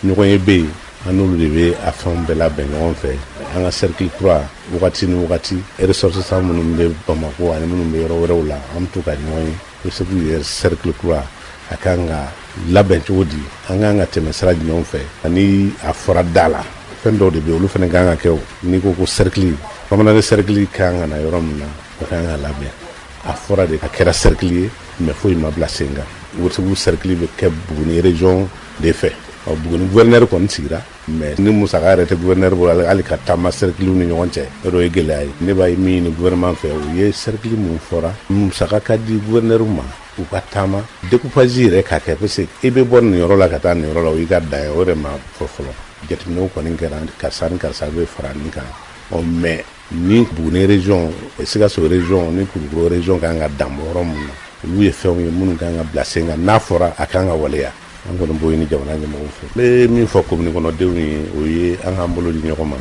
G: ɲɔgɔn ye bɛ yen, an n'olu de bɛ a fɛnw bɛɛ labɛn ɲɔgɔn fɛ. An ka cercle kura, wagati ni wagati, ressortissants minnu bɛ Bamakɔ ani minnu bɛ yɔrɔ wɛrɛw la, an bɛ to ka ɲɔgɔn ye. Welesebugu yɛrɛ cercle kura, a kan ka labɛn cogo di, an kan ka tɛmɛ sira jumɛnw fɛ, ani a fɔra da la fɛn dɔw de bɛ yen, olu fana kan ka kɛ. O n'i ko ko cercle, bamanan cercle kan ka na yɔrɔ min na, o kan ka labɛn. A fɔra de a kɛra cercle ye, mais foyi ma bila sen kan. Welesebugu cercle bɛ kɛ Buguni région de fɛ. Ɔ, Buguni gouverneur kɔni sigira, mais ni musaka yɛrɛ tɛ gouverneur bolo hali ka taama cercle ni ɲɔgɔn cɛ, o de ye gɛlɛya ye. Ne b'a ye min ɲini gouvernement fɛ, o ye cercle mun fɔra, musaka ka di gouverneur ma u ka taama, découpage yɛrɛ ka kɛ, parce que i bɛ bɔ nin yɔrɔ la ka taa nin yɔrɔ la, o y'i ka dan ye. O yɛrɛ ma fɔ fɔlɔ. Jateminɛw kɔni kɛra, karisa ni karisa bɛ fara nin kan. Ɔ, mais ni Buguni région, Sikaso région ni Kulukoro région kan ka dan bɔ yɔrɔ mun na, olu ye fɛnw ye minnu kan ka bila sen kan. N'a fɔra a kan ka waleya, an kɔni b'o ɲini jamana ɲɛmɔgɔw fɛ. N bɛ min fɔ commune kɔnɔdenw ye, o ye an k'an bolo di ɲɔgɔn ma.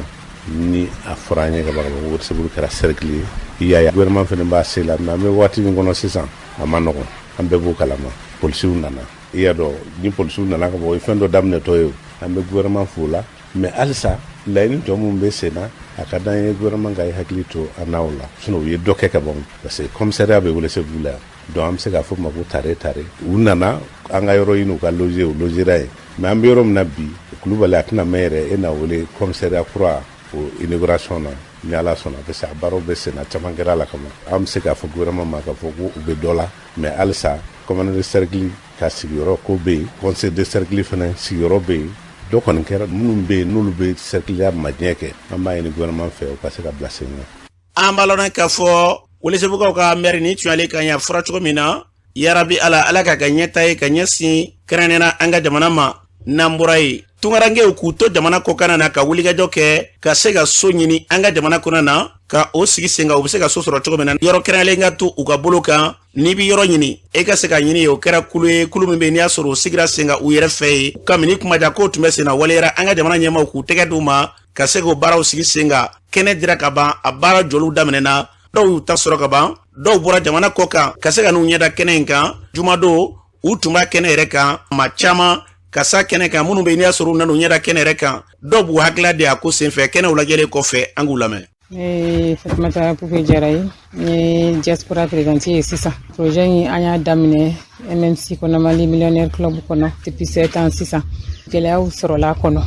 G: Ni a fɔra an ye ka ban ko Welesebugu kɛra cercle ye, i y'a ye, gouvernement fana b'a se la. Mais an bɛ waati min kɔnɔ sisan, a ma nɔgɔn, an bɛɛ b'o kalama. Polisiw nana, i y'a dɔn, ni polisiw nana ka bɔ, o ye fɛn dɔ daminɛtɔ ye. An bɛ gouvernement fo la, mais halisa laɲini tɔ minnu bɛ sen na, a ka d'an ye gouvernement ka hakili to an n'aw la. Sinon u ye dɔ kɛ ka ban, parce que commissariat bɛ Welesebugu la yan. Donc an bɛ se k'a fɔ ma ko tare tare, u nana an ka yɔrɔ ɲini, u ka loger, u logera yen. Mais an bɛ yɔrɔ min na bi, Kulubali, a tɛna mɛn yɛrɛ, e na wele commissariat kura o inauguration na, ni Ala sɔnna, parce que a baaraw bɛ sen na, caman kɛra a la kama. An bɛ se k'a fɔ gouvernement ma k'a fɔ ko u bɛ dɔ la, mais halisa commandant de cercle ka sigiyɔrɔ ko bɛ yen, conseil de cercle fana sigiyɔrɔ bɛ yen. Dɔ kɔni kɛra, minnu bɛ yen n'olu bɛ cercle maɲɛ kɛ, an b'a ɲini gouvernement fɛ, u ka se ka bila sen kan.
B: An b'a lɔn k'a fɔ Welesebugukaw ka maire ni tunyalen ka ɲa fɔra cogo min na, yarabi Ala, Ala k'a ka ɲɛta ye ka ɲɛsin kɛrɛnkɛrɛnnenya an ka jamana ma. N'an bɔra yen, tungarankew k'u to jamana kɔkanna na ka wulikajɔ kɛ ka se ka so ɲini an ka jamana kɔnɔ na, ka o sigi sen kan, u bɛ se ka so sɔrɔ cogo min na, yɔrɔ kɛrɛnkɛrɛnlen ka to u ka bolo kan. N'i bɛ yɔrɔ ɲini, e ka se ka ɲini ye. O kɛra kulu ye, kulu min bɛ yen n'i y'a sɔrɔ o sigira sen kan u yɛrɛ fɛ yen. Kabini kumaja kow tun bɛ sen na, waleyara an ka jamana ɲɛmaaw k'u tɛgɛ d'u ma ka se k'o baaraw sigi sen kan. Kɛnɛ dira ka ban, a baara jɔliw daminɛna, dɔw y'u ta sɔrɔ ka ban, dɔw bɔra jamana kɔ kan ka se ka n'u ɲɛda kɛnɛ in kan. Jumadon u tun b'a kɛnɛ yɛrɛ kan, maa caman ka sa kɛnɛ kan minnu bɛ yen n'i y'a sɔrɔ u nana u ɲɛda kɛnɛ yɛrɛ kan, dɔw b'u hakilila di a ko senfɛ kɛnɛw lajɛlen kɔfɛ. An k'u lamɛn.
P: Ne ye Fatumata Pupe Jara ye, n ye diaspora présidente ye sisan. Projet in, an y'a daminɛ MMC kɔnɔ, Mali Millionnaire Club kɔnɔ, depuis 7 ans sisan. Gɛlɛyaw sɔrɔla a kɔnɔ.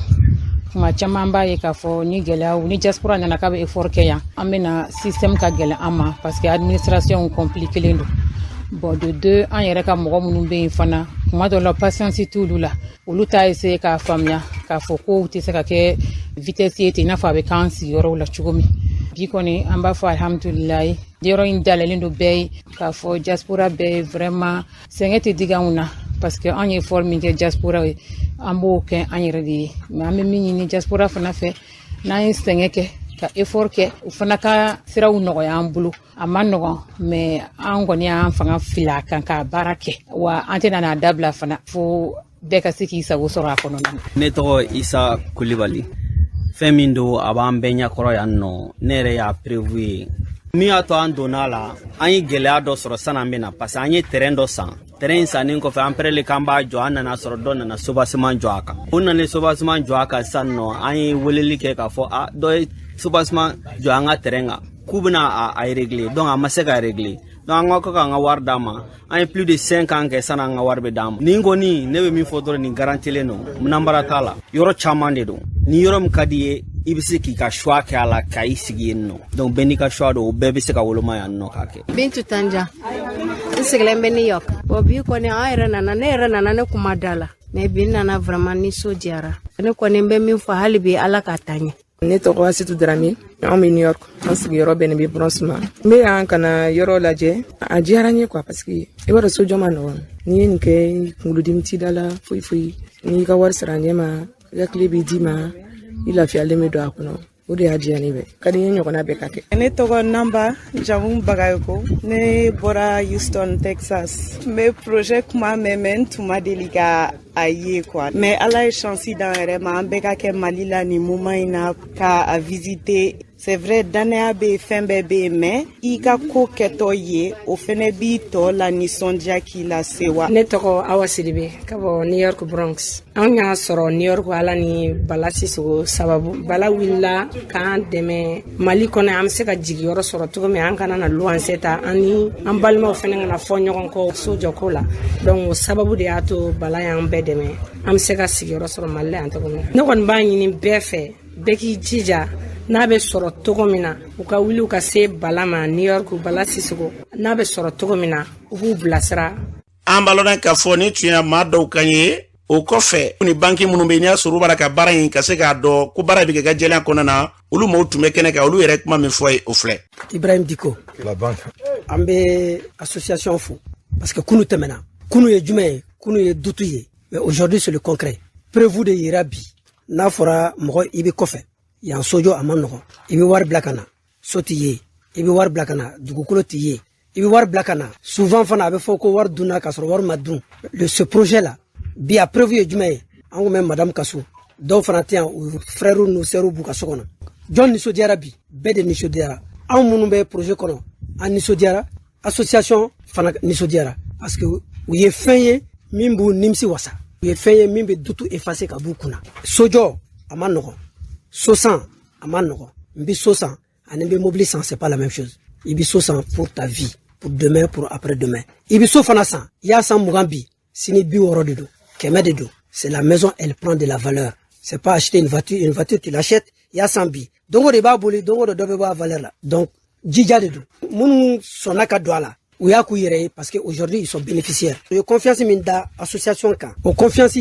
P: Kuma caman b'a ye k'a fɔ ni gɛlɛyaw ni diaspora nana k'a bɛ effort kɛ yan, an bɛna système ka gɛlɛn an ma, parce que administration compliqué don. Bon, de deux, an yɛrɛ ka mɔgɔ minnu bɛ yen fana, kuma dɔ la patience t'olu la, olu t'a essayer k'a faamuya k'a fɔ kow tɛ se ka kɛ vitesse ye ten, i n'a fɔ a bɛ k'an sigiyɔrɔw la cogo min. Bi kɔni, an b'a fɔ alihamudulilayi, yɔrɔ in dayɛlɛlen don bɛɛ ye, k'a fɔ diaspora bɛɛ ye. Vraiment, sɛgɛn tɛ digi anw na, parce que an ye effort min kɛ diaspora ye, an b'o kɛ an yɛrɛ de ye. Mais an bɛ min ɲini diaspora fana fɛ, n'an ye sɛgɛn kɛ ka effort kɛ, u fana ka siraw nɔgɔya an bolo. A ma nɔgɔn, mais an kɔni y'an fanga fili a kan k'a baara kɛ, wa an tɛna n'a dabila fana fo bɛɛ ka se k'i sago sɔrɔ a kɔnɔna na.
Q: Ne tɔgɔ Isa Kulibali. Fɛn min don, a b'an bɛɛ ɲɛkɔrɔ yan nɔ. Ne yɛrɛ y'a prévu ye. Min y'a to an donna a la, an ye gɛlɛya dɔ sɔrɔ san'an bɛ na, parce que an ye terrain dɔ san. Terrain in sannen kɔfɛ, an pɛrɛle k'an b'a jɔ, an nana sɔrɔ dɔ nana soubassement jɔ a kan. O nana soubassement jɔ a kan sisan nɔ, an ye weleli kɛ k'a fɔ a dɔ ye soubassement jɔ an ka terrain kan, k'u bɛna a régler. Donc a ma se ka régler, donc an ko k'an ka wari d'an ma. An ye plus de 5 ans kɛ san'an ka wari bɛ d'an ma. Nin kɔni, ne bɛ min fɔ dɔrɔn, nin garantilen don, nanbara t'a la. Yɔrɔ caman de don, ni yɔrɔ min ka di ye, i bɛ se k'i ka choix kɛ a la ka i sigi yen nɔ. Donc bɛɛ n'i ka choix don, o bɛɛ bɛ se ka woloma yan nɔ k'a kɛ.
R: Bintu Tanja, n sigilen bɛ New York. Bon, bi kɔni, an yɛrɛ nana, ne yɛrɛ nana, ne kuma da la, mais bi n nana, vraiment nisɔndiyara. Ne kɔni bɛ min fɔ hali bi, Ala k'a taa ɲɛ.
S: Ne tɔgɔ Asitu Darame, anw bɛ New York, an sigiyɔrɔ bɛnnen bɛ Bronx ma. N bɛ yan ka na yɔrɔ lajɛ, a diyara n ye quoi, parce que i b'a dɔn sojɔ ma nɔgɔn. N'i ye nin kɛ, kunkolodimi t'i da la foyi foyi. N'i ka wari sara ɲɛ ma, i ka clé bɛ d'i ma, i lafiyalen bɛ don a kɔnɔ. O de y'a diya ne bɛɛ ka di n ye, ɲɔgɔnna bɛɛ ka kɛ.
T: Ne tɔgɔ Namba, jamu Bagayoko. Ne bɔra Houston, Texas. N bɛ projet kuma mɛn, mais n tun ma deli ka a ye quoi, mais Ala ye chance d'an yɛrɛ ma, an bɛɛ ka kɛ Mali la nin moment in na ka a visiter. C'est vrai, danaya bɛ yen, fɛn bɛɛ bɛ yen, mais i ka ko kɛtɔ ye, o fɛnɛ b'i tɔ la nisɔndiya k'i la sewa.
U: Ne tɔgɔ Awa Sidibe, ka bɔ New York, Bronx. Anw y'a sɔrɔ New York Ala ni Bala Sisogo sababu. Bala wulila k'an dɛmɛ Mali kɔnɔ, an bɛ se ka jigiyɔrɔ sɔrɔ cogo min, an kana na luwanse ta, an ni an balimaw fɛnɛ kana fɔ ɲɔgɔn kɔ sojɔko la. Donc o sababu de y'a to Bala y'an bɛɛ dɛmɛ, an bɛ se ka sigiyɔrɔ sɔrɔ Mali la yan cogo min na. Ne kɔni b'a ɲini bɛɛ fɛ, bɛɛ k'i jija, n'a bɛ sɔrɔ cogo min na, u ka wuli u ka se Bala ma New York, Bala Sisogo. N'a bɛ sɔrɔ cogo min na, u b'u bilasira.
B: An b'a lɔn k'a fɔ ni tun ye maa dɔw kan ye. O kɔfɛ, ni banki minnu bɛ yen, n'i y'a sɔrɔ u b'a ka baara in ka se k'a dɔn ko baara bɛ kɛ ka jɛlenya kɔnɔna na, olu maaw tun bɛ kɛnɛ kan, olu yɛrɛ kuma min fɔ ye, o filɛ.
V: Ibrahim Diko.
F: La banque.
V: An bɛ association fo parce que kunu tɛmɛna. Kunu ye jumɛn ye? Kunu ye doute ye, mais aujourd'hui c'est le concret. Preuve de yira bi, n'a fɔra mɔgɔ i bɛ kɔfɛ yan, sojɔ a ma nɔgɔn. I bɛ wari bila ka na, so t'i ye. I bɛ wari bila ka na, dugukolo t'i ye. I bɛ wari bila ka na, souvent fana a bɛ fɔ ko wari dunna k'a sɔrɔ wari ma dun. Le ce projet là bi, a preuve ye jumɛn ye? An kun bɛ madame ka so, dɔw fana tɛ yan, u frères n'u sœurs b'u ka so kɔnɔ. Jɔn nisɔndiyara bi? Bɛɛ de nisɔndiyara. Anw minnu bɛ projet kɔnɔ, an nisɔndiyara, association fana nisɔndiyara, parce que u ye fɛn ye min b'u nimisi wasa, u ye fɛn ye min bɛ doute effacer ka b'u kunna. Sojɔ a ma nɔgɔn, so san a ma nɔgɔn. N bɛ so san ani n bɛ mobili san, c'est pas la même chose. I bɛ so san pour ta vie, pour demain, pour après demain. I bɛ so fana san, i y'a san 20 bi, sini 60 de don, 100 de don. C'est la maison, elle prend de la valeur. C'est pas acheter une voiture. Une voiture, tu l'achètes, i y'a san bi, don o don i b'a boli, don o don dɔ bɛ bɔ a valeur la. Donc jija de don. Minnu sɔnna ka don a la, u y'a k'u yɛrɛ ye, parce que aujourd'hui ils sont bénéficiaires. U ye confiance min da association kan, o confiance,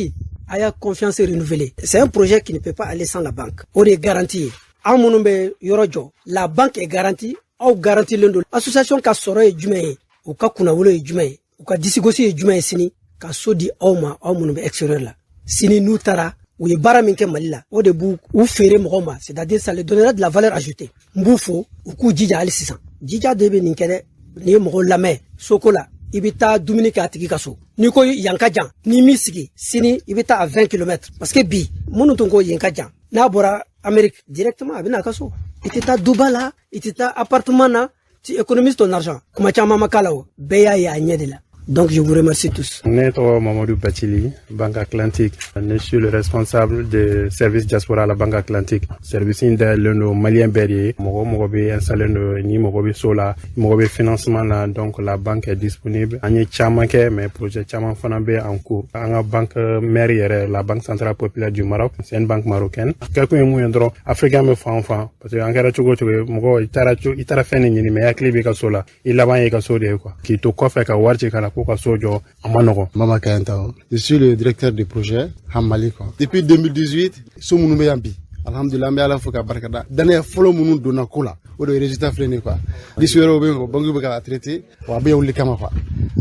V: a y'a confiance renouveler. C'est un projet qui ne peut pas aller sans la banque. O de ye garantie ye. Anw minnu bɛ yɔrɔ jɔ, la banque est garantie, aw garantilen don. Association ka sɔrɔ ye jumɛn ye? U ka kunnawolo ye jumɛn ye? U ka disigosi ye jumɛn ye? Sini ka so di aw ma, aw minnu bɛ extérieur la, sini n'u taara, u ye baara min kɛ Mali la, o de b'u u feere mɔgɔw ma, c'est à dire ça leur donnera de la valeur ajoutée. N b'u fo, u k'u jija hali sisan. Jija de bɛ nin kɛ dɛ. N'i ye mɔgɔw lamɛn soko la, i bɛ taa dumuni kɛ a tigi ka so. N'i ko yan ka jan, n'i m'i sigi, sini i bɛ taa à 20 km, parce que bi minnu tun ko yen ka jan, n'a bɔra Amérique directement, a bɛ n'a ka so. I tɛ taa duba la, i tɛ taa appartement na, tu économises ton argent. Kuma caman ma k'a la, o bɛɛ y'a ye a ɲɛ de la. Donc je vous remercie tous.
W: Ne tɔgɔ Mamadou Bachili, Banque Atlantique. Je suis le responsable de service diaspora à la Banque Atlantique. Service in dayɛlɛlen don malien bɛɛ de ye. Mɔgɔ o mɔgɔ bɛ installé don, ni mɔgɔ bɛ so la, mɔgɔ bɛ financement na, donc la banque est disponible. An ye caman kɛ, mais projet caman fana bɛ en cours. An ka banque mère yɛrɛ, la Banque Centrale Populaire du Maroc, c'est une banque marocaine. Kɛkun ye mun ye dɔrɔn, africain bɛ fan o fan, parce que an kɛra cogo o cogo, mɔgɔ i taara i taara fɛn de ɲini, mais hakili b'i ka so la, i laban y'i ka so de ye quoi. K'i to kɔfɛ ka wari ci ka na ko ka so jɔ, a ma nɔgɔn.
X: Mama Kayanta, je suis le directeur du projet Ham Mali quoi. Depuis 2018, so minnu bɛ yan bi, alhamdulillah, an bɛ Ala fo ka barika da. Danaya fɔlɔ minnu donna ko la, o de ye résultat filɛ nin ye quoi. Liste wɛrɛw bɛ yen, banque bɛ ka traiter wa, a bɛ olu kama quoi.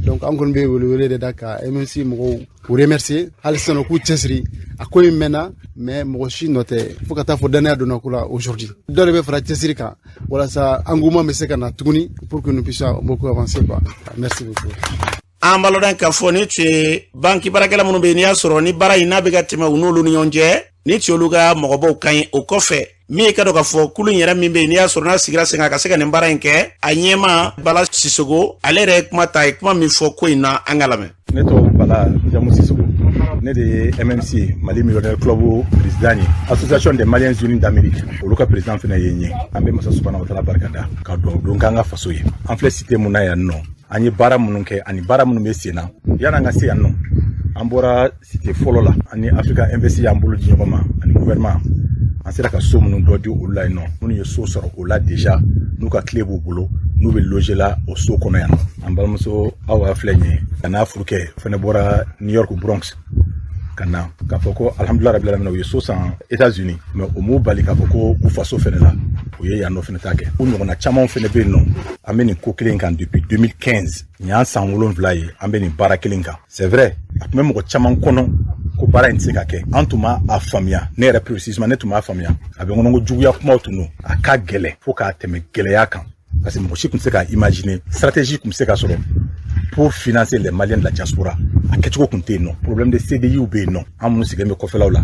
X: Donc an kɔni bɛ welewele de da ka MMC mɔgɔw k'u remercier hali sisan, u k'u cɛsiri. A ko in mɛnna, mais mɔgɔ si nɔ tɛ, fo ka taa fɔ danaya donna ko la. Aujourd'hui, dɔ de bɛ fara cɛsiri kan walasa engouement bɛ se ka na tuguni pour que nous puissions beaucoup avancer quoi. Merci beaucoup.
B: An b'a lɔn k'a fɔ ni tun ye banki baarakɛla minnu bɛ yen, n'i y'a sɔrɔ ni baara in n'a bɛ ka tɛmɛ u n'olu ni ɲɔgɔn cɛ, ni tun y'olu ka mɔgɔbaw kan ye. O kɔfɛ, min ye ka dɔn k'a fɔ kulu in yɛrɛ min bɛ yen, n'i y'a sɔrɔ n'a sigira sen kan ka se ka nin baara in kɛ, a ɲɛma Bala Sisogo, ale yɛrɛ ye kuma ta, a ye kuma min fɔ ko in na, an ka lamɛn.
Y: Ne tɔgɔ Bala, jamu Sisogo. Ne de ye MMC, Mali Millionnaire Club président ye, Association des Maliens Unis d'Amérique, olu ka président fana ye n ye. An bɛ masa subahana wa taala barika da ka dugawu don k'an ka faso ye. An filɛ cité mun na yan nɔ, an ye baara minnu kɛ ani baara minnu bɛ sen na yan'an ka se yan nɔ, an bɔra cité fɔlɔ la, ani Africa Investi y'an bolo di ɲɔgɔn ma ani gouvernement, an sera ka so minnu dɔ di olu la yen nɔ. Minnu ye so sɔrɔ o la déjà, n'u ka clé b'u bolo, n'u bɛ loger la o so kɔnɔ yan nɔ. An balimamuso Awa filɛ nin ye, a n'a furukɛ fɛnɛ bɔra New York, Bronx. ka na k'a fɔ ko alhamdulilah rabil alamin, u ye so san États-Unis, mais o m'u bali k'a fɔ ko u faso fɛnɛ la, u ye yan nɔ fɛnɛ ta kɛ. U ɲɔgɔnna camanw fɛnɛ bɛ yen nɔ. An bɛ nin ko kelen kan depuis 2015, nin y'an san 7 ye an bɛ nin baara kelen kan. C'est vrai, a tun bɛ mɔgɔ caman kɔnɔ ko baara in tɛ se ka kɛ. An tun b'a a faamuya, ne yɛrɛ précisément, ne tun b'a faamuya. A bɛ n kɔnɔ ko juguya kumaw tun don. A ka gɛlɛn fo k'a tɛmɛ gɛlɛya kan, parce que mɔgɔ si tun tɛ se k'a imaginer stratégie tun bɛ se ka sɔrɔ pour financer les Maliens de la diaspora. A kɛcogo tun tɛ yen nɔ. Problème de CDI bɛ yen nɔ. An minnu sigilen bɛ kɔfɛlaw la,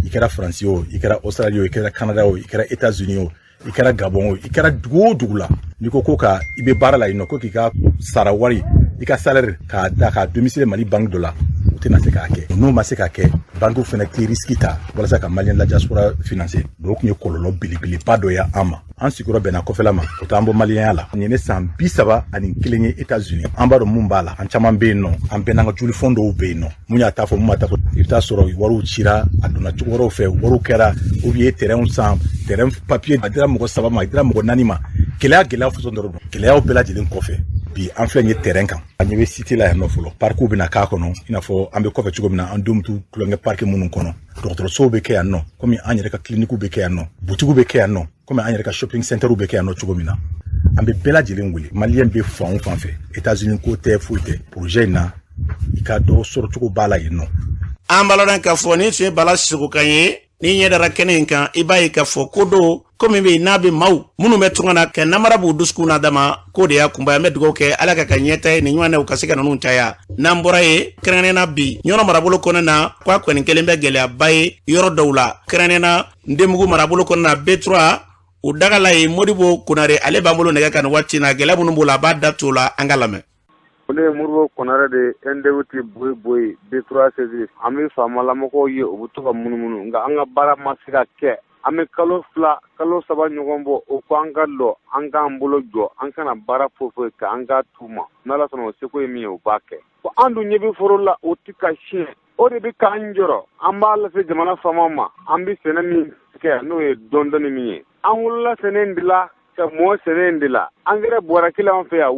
Y: i kɛra Faransi o, i kɛra Australie o, i kɛra Canada o, i kɛra États-Unis o, i kɛra Gabon o, i kɛra dugu o dugu la, n'i ko ka i bɛ baara la yen nɔ, ko k'i ka sara wari, i ka salaire k'a da k'a domicile Mali banque dɔ la, u tɛna se k'a kɛ. N'o ma se ka kɛ, banque fana tɛ risque ta walasa ka Malien la diaspora financer. Donc o tun ye kɔlɔlɔ belebeleba dɔ ye an ma. An sigiyɔrɔ bɛnna kɔfɛla ma, o t'an bɔ maliyɛnya la. Nin ye ne san 31 ye États-Unis. An b'a dɔn mun b'a la. An caman bɛ yen nɔ, an bɛɛ n'an ka jolifɔn dɔw bɛ yen nɔ. Mun y'a ta fɔ, mun m'a ta fɔ, i bɛ taa sɔrɔ wariw cira, a donna cogo wɛrɛw fɛ, wariw kɛra ou bien terrain san, terrain papier a dira mɔgɔ saba ma, a dira mɔgɔ naani ma. Gɛlɛya gɛlɛya fɔsɔn dɔrɔn don. Gɛlɛyaw bɛɛ lajɛlen kɔfɛ, bi an filɛ nin ye terrain kan. A ɲɛ bɛ cité la yan nɔ fɔlɔ, parkiw bɛna k'a kɔnɔ, i n'a fɔ an bɛ kɔfɛ cogo min na, an denw bɛ t'u tulonkɛ parc minnu kɔnɔ. Dɔgɔtɔrɔsow bɛ kɛ yan nɔ komi an yɛrɛ ka clinique bɛ kɛ yan nɔ, butigiw bɛ kɛ yan nɔ komi an yɛrɛ ka shopping centerw bɛ kɛ yan nɔ cogo min na. An bɛ bɛɛ lajɛlen wele, maliyɛn bɛ fan o fan fɛ, États-Unis ko tɛ, foyi tɛ, projet in na, i ka dɔ sɔrɔ cogo b'a la yen nɔ.
B: An b'a lɔn k'a fɔ nin tun ye Bala Sisoko kan ye. N'i ɲɛ dara kɛnɛ in kan, i b'a ye k'a fɔ ko do ko min bɛ yen n'a bɛ maaw minnu bɛ tunga na ka namara b'u dusukun na dama k'o de y'a kunba ye. An bɛ dugawu kɛ Ala ka ka ɲɛta ye nin ɲɔgɔnnaw ka se ka ninnu caya. N'an bɔra yen, kɛrɛnkɛrɛnnenya na bi Ɲɔrɔ marabolo kɔnɔna na, k'a kɔni kɛlen bɛ gɛlɛyaba ye yɔrɔ dɔw la, kɛrɛnkɛrɛnnenya na Ndenbugu marabolo kɔnɔna na, B3 o dagala ye. Modibo Konare, ale b'an bolo nɛgɛ kan nin waati in na. Gɛlɛya minnu b'o la, a b'a da t'o la, an ka lamɛn.
A: Ne ye Modibo Konare de ye, NDT Boyi Boyi B3 service. An bɛ faamalamɔgɔw ye, u bɛ to ka munumunu, nka an ka baara ma se ka kɛ. An bɛ kalo 2, kalo 3 ɲɔgɔn bɔ. O ko an ka lɔ, an k'an bolo jɔ, an kana baara foyi foyi kɛ, an k'a t'u ma. N'Ala sɔnna, o seko ye min ye, o b'a kɛ. Ko an dun ɲɛ bɛ foro la, o tɛ ka siɲɛ, o de bɛ k'an jɔrɔ. An b'a lase jamana faamaw ma. An bɛ sɛnɛ min kɛ, n'o ye dɔɔnin min ye, an wolola sɛnɛ in de la, ka mɔ sɛnɛ in de la. Angɛrɛ bɔrɛ kelen an fɛ yan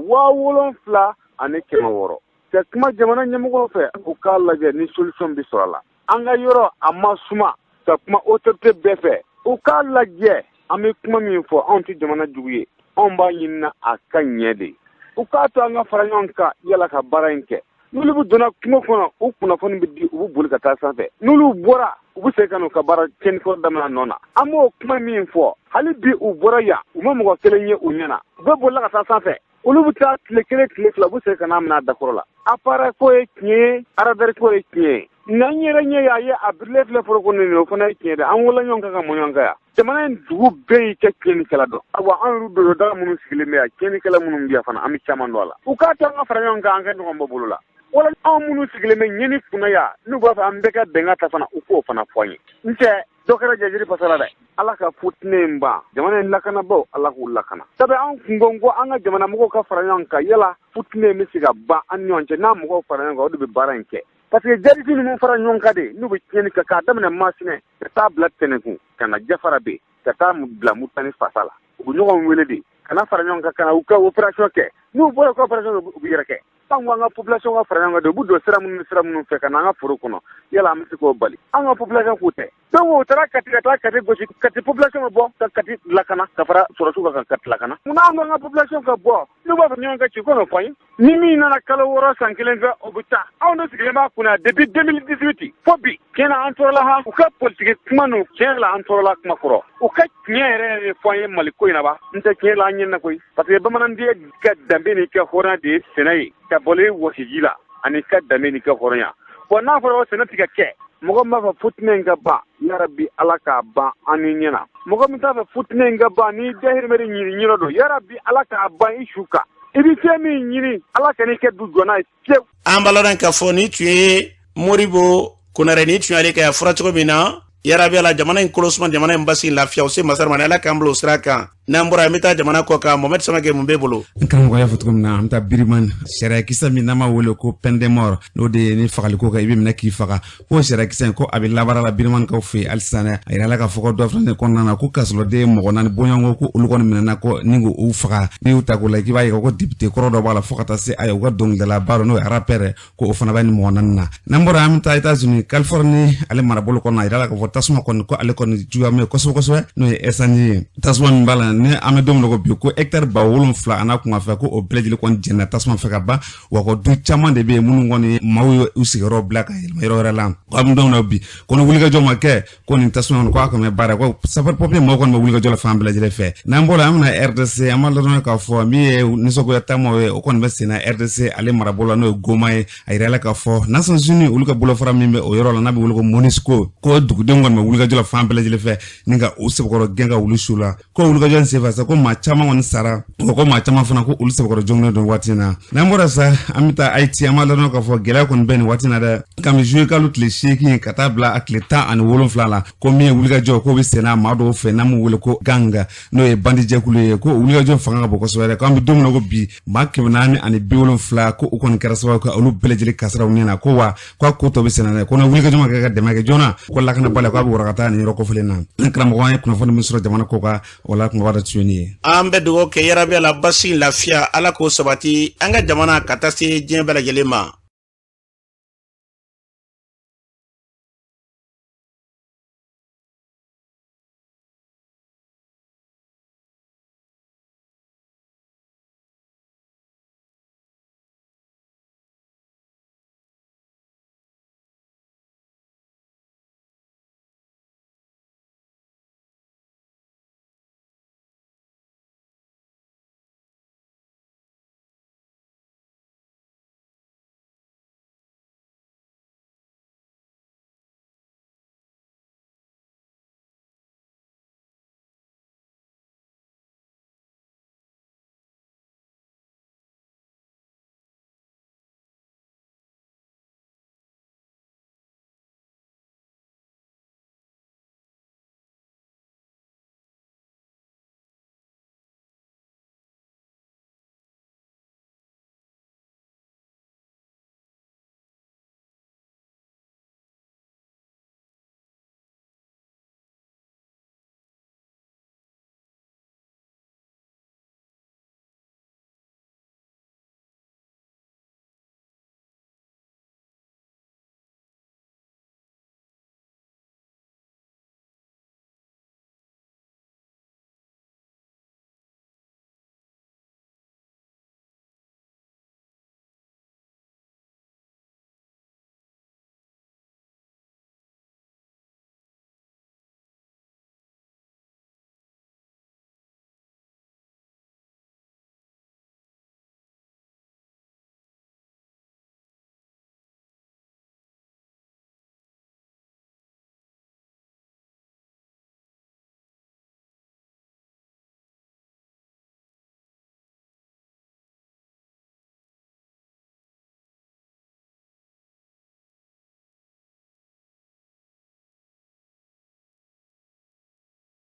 A: 7600. Ka kuma jamana ɲɛmɔgɔw fɛ, u k'a lajɛ ni solution bɛ sɔrɔ a la. An ka yɔrɔ a ma suma. Ka kuma autorité bɛɛ fɛ, u k'a lajɛ. An bɛ kuma min fɔ, anw tɛ jamana jugu ye, anw b'a ɲini a ka ɲɛ de. U k'a to an ka fara ɲɔgɔn kan yala ka baara in kɛ. N'olu bɛ donna kungo kɔnɔ, u kunnafoni bɛ di, u bɛ boli ka taa sanfɛ. N'olu bɔra, u bɛ segin ka n'u ka baara tiɲɛnikɛlaw daminɛ nɔ na. An b'o kuma min fɔ, hali bi u bɔra yan, u ma mɔgɔ kelen ye u ɲɛna. U bɛɛ bolila ka taa sanfɛ. Olu bɛ taa tile kelen, tile 2, u bɛ segin ka n'a minɛ a dakɔrɔ la. Appareil ko ye tiɲɛ ye, radar ko ye tiɲɛ ye, nka n yɛrɛ ɲɛ y'a ye, a birilen filɛ foro kɔnɔ nin, o fana ye tiɲɛ dɛ. An wolola ɲɔgɔn kan ka mɔ ɲɔgɔn kan yan. Jamana in dugu bɛɛ y'i kɛ tiɲɛnikɛla dɔn. Awa, an yɛrɛ dodo daga minnu sigilen bɛ yan, tiɲɛnikɛla minnu bɛ yan fana, an bɛ caman dɔn a la. U k'a to an ka fara ɲɔgɔn kan, an ka ɲɔgɔn bɔ bolo la. Wala anw minnu sigilen bɛ ɲɛni kunna yan, n'u b'a fɛ an bɛɛ ka bɛnkan ta fana, u k'o fana fɔ an ye. N cɛ dɔ kɛra jajiri fasa la dɛ. Ala ka futinɛ in ban. Jamana in lakanabaaw, Ala k'u lakana. Sabu an kun ko ko an ka jamana mɔgɔw ka fara ɲɔgɔn kan, yala futinɛ in bɛ se ka ban an ni ɲɔgɔn cɛ. N'a mɔgɔw fara ɲɔgɔn kan, o de bɛ baara in kɛ, parce que jihadiste ninnu fara ɲɔgɔn kan de, n'u bɛ tiɲɛni kɛ, k'a daminɛ Masinɛ ka taa bila Tɛnɛkun, ka na Jafara bɛ, ka taa bila Murutani fasa la. U bɛ ɲɔgɔn wele de ka na fara ɲɔgɔn kan, ka na u ka opération kɛ. N'u bɔra u ka opération kɛ, u bɛ yɛrɛ kɛ. An ko an ka population ka fara ɲɔgɔn kan de, u bɛ don sira minnu ni sira minnu fɛ ka na an ka foro kɔnɔ, yala an bɛ se k'o bali? An ka population k'u tɛ. Donc u taara Kati, ka taa Kati gosi. Kati population bɛ bɔ ka Kati lakana, ka fara sɔrɔdasiw kan ka Kati lakana. Munna an ko an ka population ka bɔ? N'u b'a fɛ ɲɔgɔn ka ci, ko n'o fɔ an ye. Ni min nana kalo 6, san kelen kɛ, o bɛ taa. Anw de sigilen b'a kunna depuis 2018 fo bi. Tiɲɛ na, an tɔɔrɔla han. U ka politiki kuma n'u, tiɲɛ la, an tɔɔrɔla kuma kɔrɔ. U ka tiɲɛ yɛrɛ yɛrɛ fɔ an ye Mali ko in na ba. N tɛ tiɲɛ la, an ɲɛna koyi, parce que bamananden ka danbe n'i ka hɔrɔnya de ye sɛnɛ ye, ka bɔlen wɔsiji la ani ka danbe n'i ka hɔrɔnya. Bon, n'a fɔra ko sɛnɛ tɛ ka kɛ, mɔgɔ min b'a fɛ futinɛ in ka ban, yarabi Ala k'a ban an ni ɲɛna. Mɔgɔ min t'a fɛ futinɛ in ka ban, n'i dahirimɛ de ɲini ɲɛnɔ don, yarabi Ala k'a ban i su kan. I bɛ fɛn min ɲini, Ala kan'i kɛ du jɔ n'a ye fiyewu.
B: An b'a lɔn k'a fɔ nin tun ye Modibo Konare, nin tun y'ale ka fɔra cogo min na. Yarabi Ala jamana in kolo suma, jamana in basi, lafiya o se masara ma. Ala k'an bila o sira kan. N'an bɔra, an bɛ taa jamana kɔ kan. Mohamed Samake, mun b'e bolo?
C: N karamɔgɔ y'a fɔ cogo min na, an bɛ taa Birmanie. Sariyakisɛ min n'an b'a wele ko peine de mort, n'o de ye ni fagaliko kɛ, i bɛ minɛ k'i faga, k'o sariyakisɛ in, ko a bɛ labaara la Birmanikaw fɛ yen halisa dɛ. A yirala k'a fɔ ko dɔ filɛ nin kɔnɔna na, ko kasoden mɔgɔ 4 bɔɲɔgɔnko, ko olu kɔni minɛna ko ni k'u faga. N'i y'u ta k'o la, k'i b'a ye ko député kɔrɔ dɔ b'a la, fo ka taa se a ye u ka dɔnkilidalaba dɔ, n'o ye rappeur, ko o fana bɛ ni mɔgɔ 4 na. N'an bɔra, an bɛ taa États-Unis, Californie ale marabolo kɔnɔ. A yirala k'a fɔ tasuma kɔni, ko ale kɔni juguya min kosɛbɛ kosɛbɛ, n'o ye incendie ye. Tasuma min b'a la ni an bɛ don min na ko bi, ko hectare 7000 a n'a kunkanfɛ, ko o bɛɛ lajɛlen kɔni jɛnna tasuma fɛ ka ban. Wa ko du caman de bɛ yen minnu kɔni maaw ye u sigiyɔrɔ bila ka yɛlɛma yɔrɔ wɛrɛ la. Ko an bɛ don min na bi, ko ni wulikajɔ ma kɛ, ko nin tasuma kɔni, ko a kɔni bɛ baara, ko sapeur pompier mɔgɔw kɔni bɛ wulikajɔ la fan bɛɛ lajɛlen fɛ. N'an bɔra, an bɛna RDC. An b'a ladɔnniya k'a fɔ min ye nisɔngoya taamaw ye, o kɔni bɛ senna RDC ale marabolo la, n'o ye Goma ye. A yirala k'a fɔ Nations Unies olu ka bolofara min bɛ o yɔrɔ la, n'a bɛ wele ko MONUSCO, ko dugudenw kɔni bɛ wulikajɔ la fan bɛɛ lajɛlen fɛ ni ka u sɛbɛkɔrɔ gɛn ka wuli su la. Ko wulikajɔ in senfɛ sa, ko maa caman kɔni sara, wa ko maa caman fana, ko olu sɛbɛkɔrɔ joginnen don waati in na. N'an bɔra sa, an bɛ taa Haïti. An b'a ladɔn k'a fɔ gɛlɛya kɔni bɛ nin waati in na dɛ. Kabini juillet kalo tile 8 ka taa bila a tile 17 la, ko min ye wulikajɔ, k'o bɛ senna maa dɔw fɛ n'an b'u wele ko gang, n'o ye bandijɛkulu ye, ko wulikajɔ fanga ka bon kosɛbɛ dɛ. Ko an bɛ don min na ko bi, maa 470, ko u kɔni kɛra sababu ka olu bɛɛ lajɛlen kasaraw ni na. Ko wa ko a ko tɔ bɛ senna dɛ, ko ni wulikajɔ ma kɛ ka dɛmɛ kɛ joona, ko lakanabaliya ko a bɛ wɔrɔ ka taa nin yɔrɔ kofɔlen na. An karamɔgɔ, an ye kunnafoni min sɔrɔ jamana kɔ kan, o la kunbaba dɔ tun ye nin ye.
B: An bɛ dugawu kɛ yarabi la, basi lafiya, Ala k'o sabati an ka jamana ka taa se diɲɛ bɛɛ lajɛlen ma.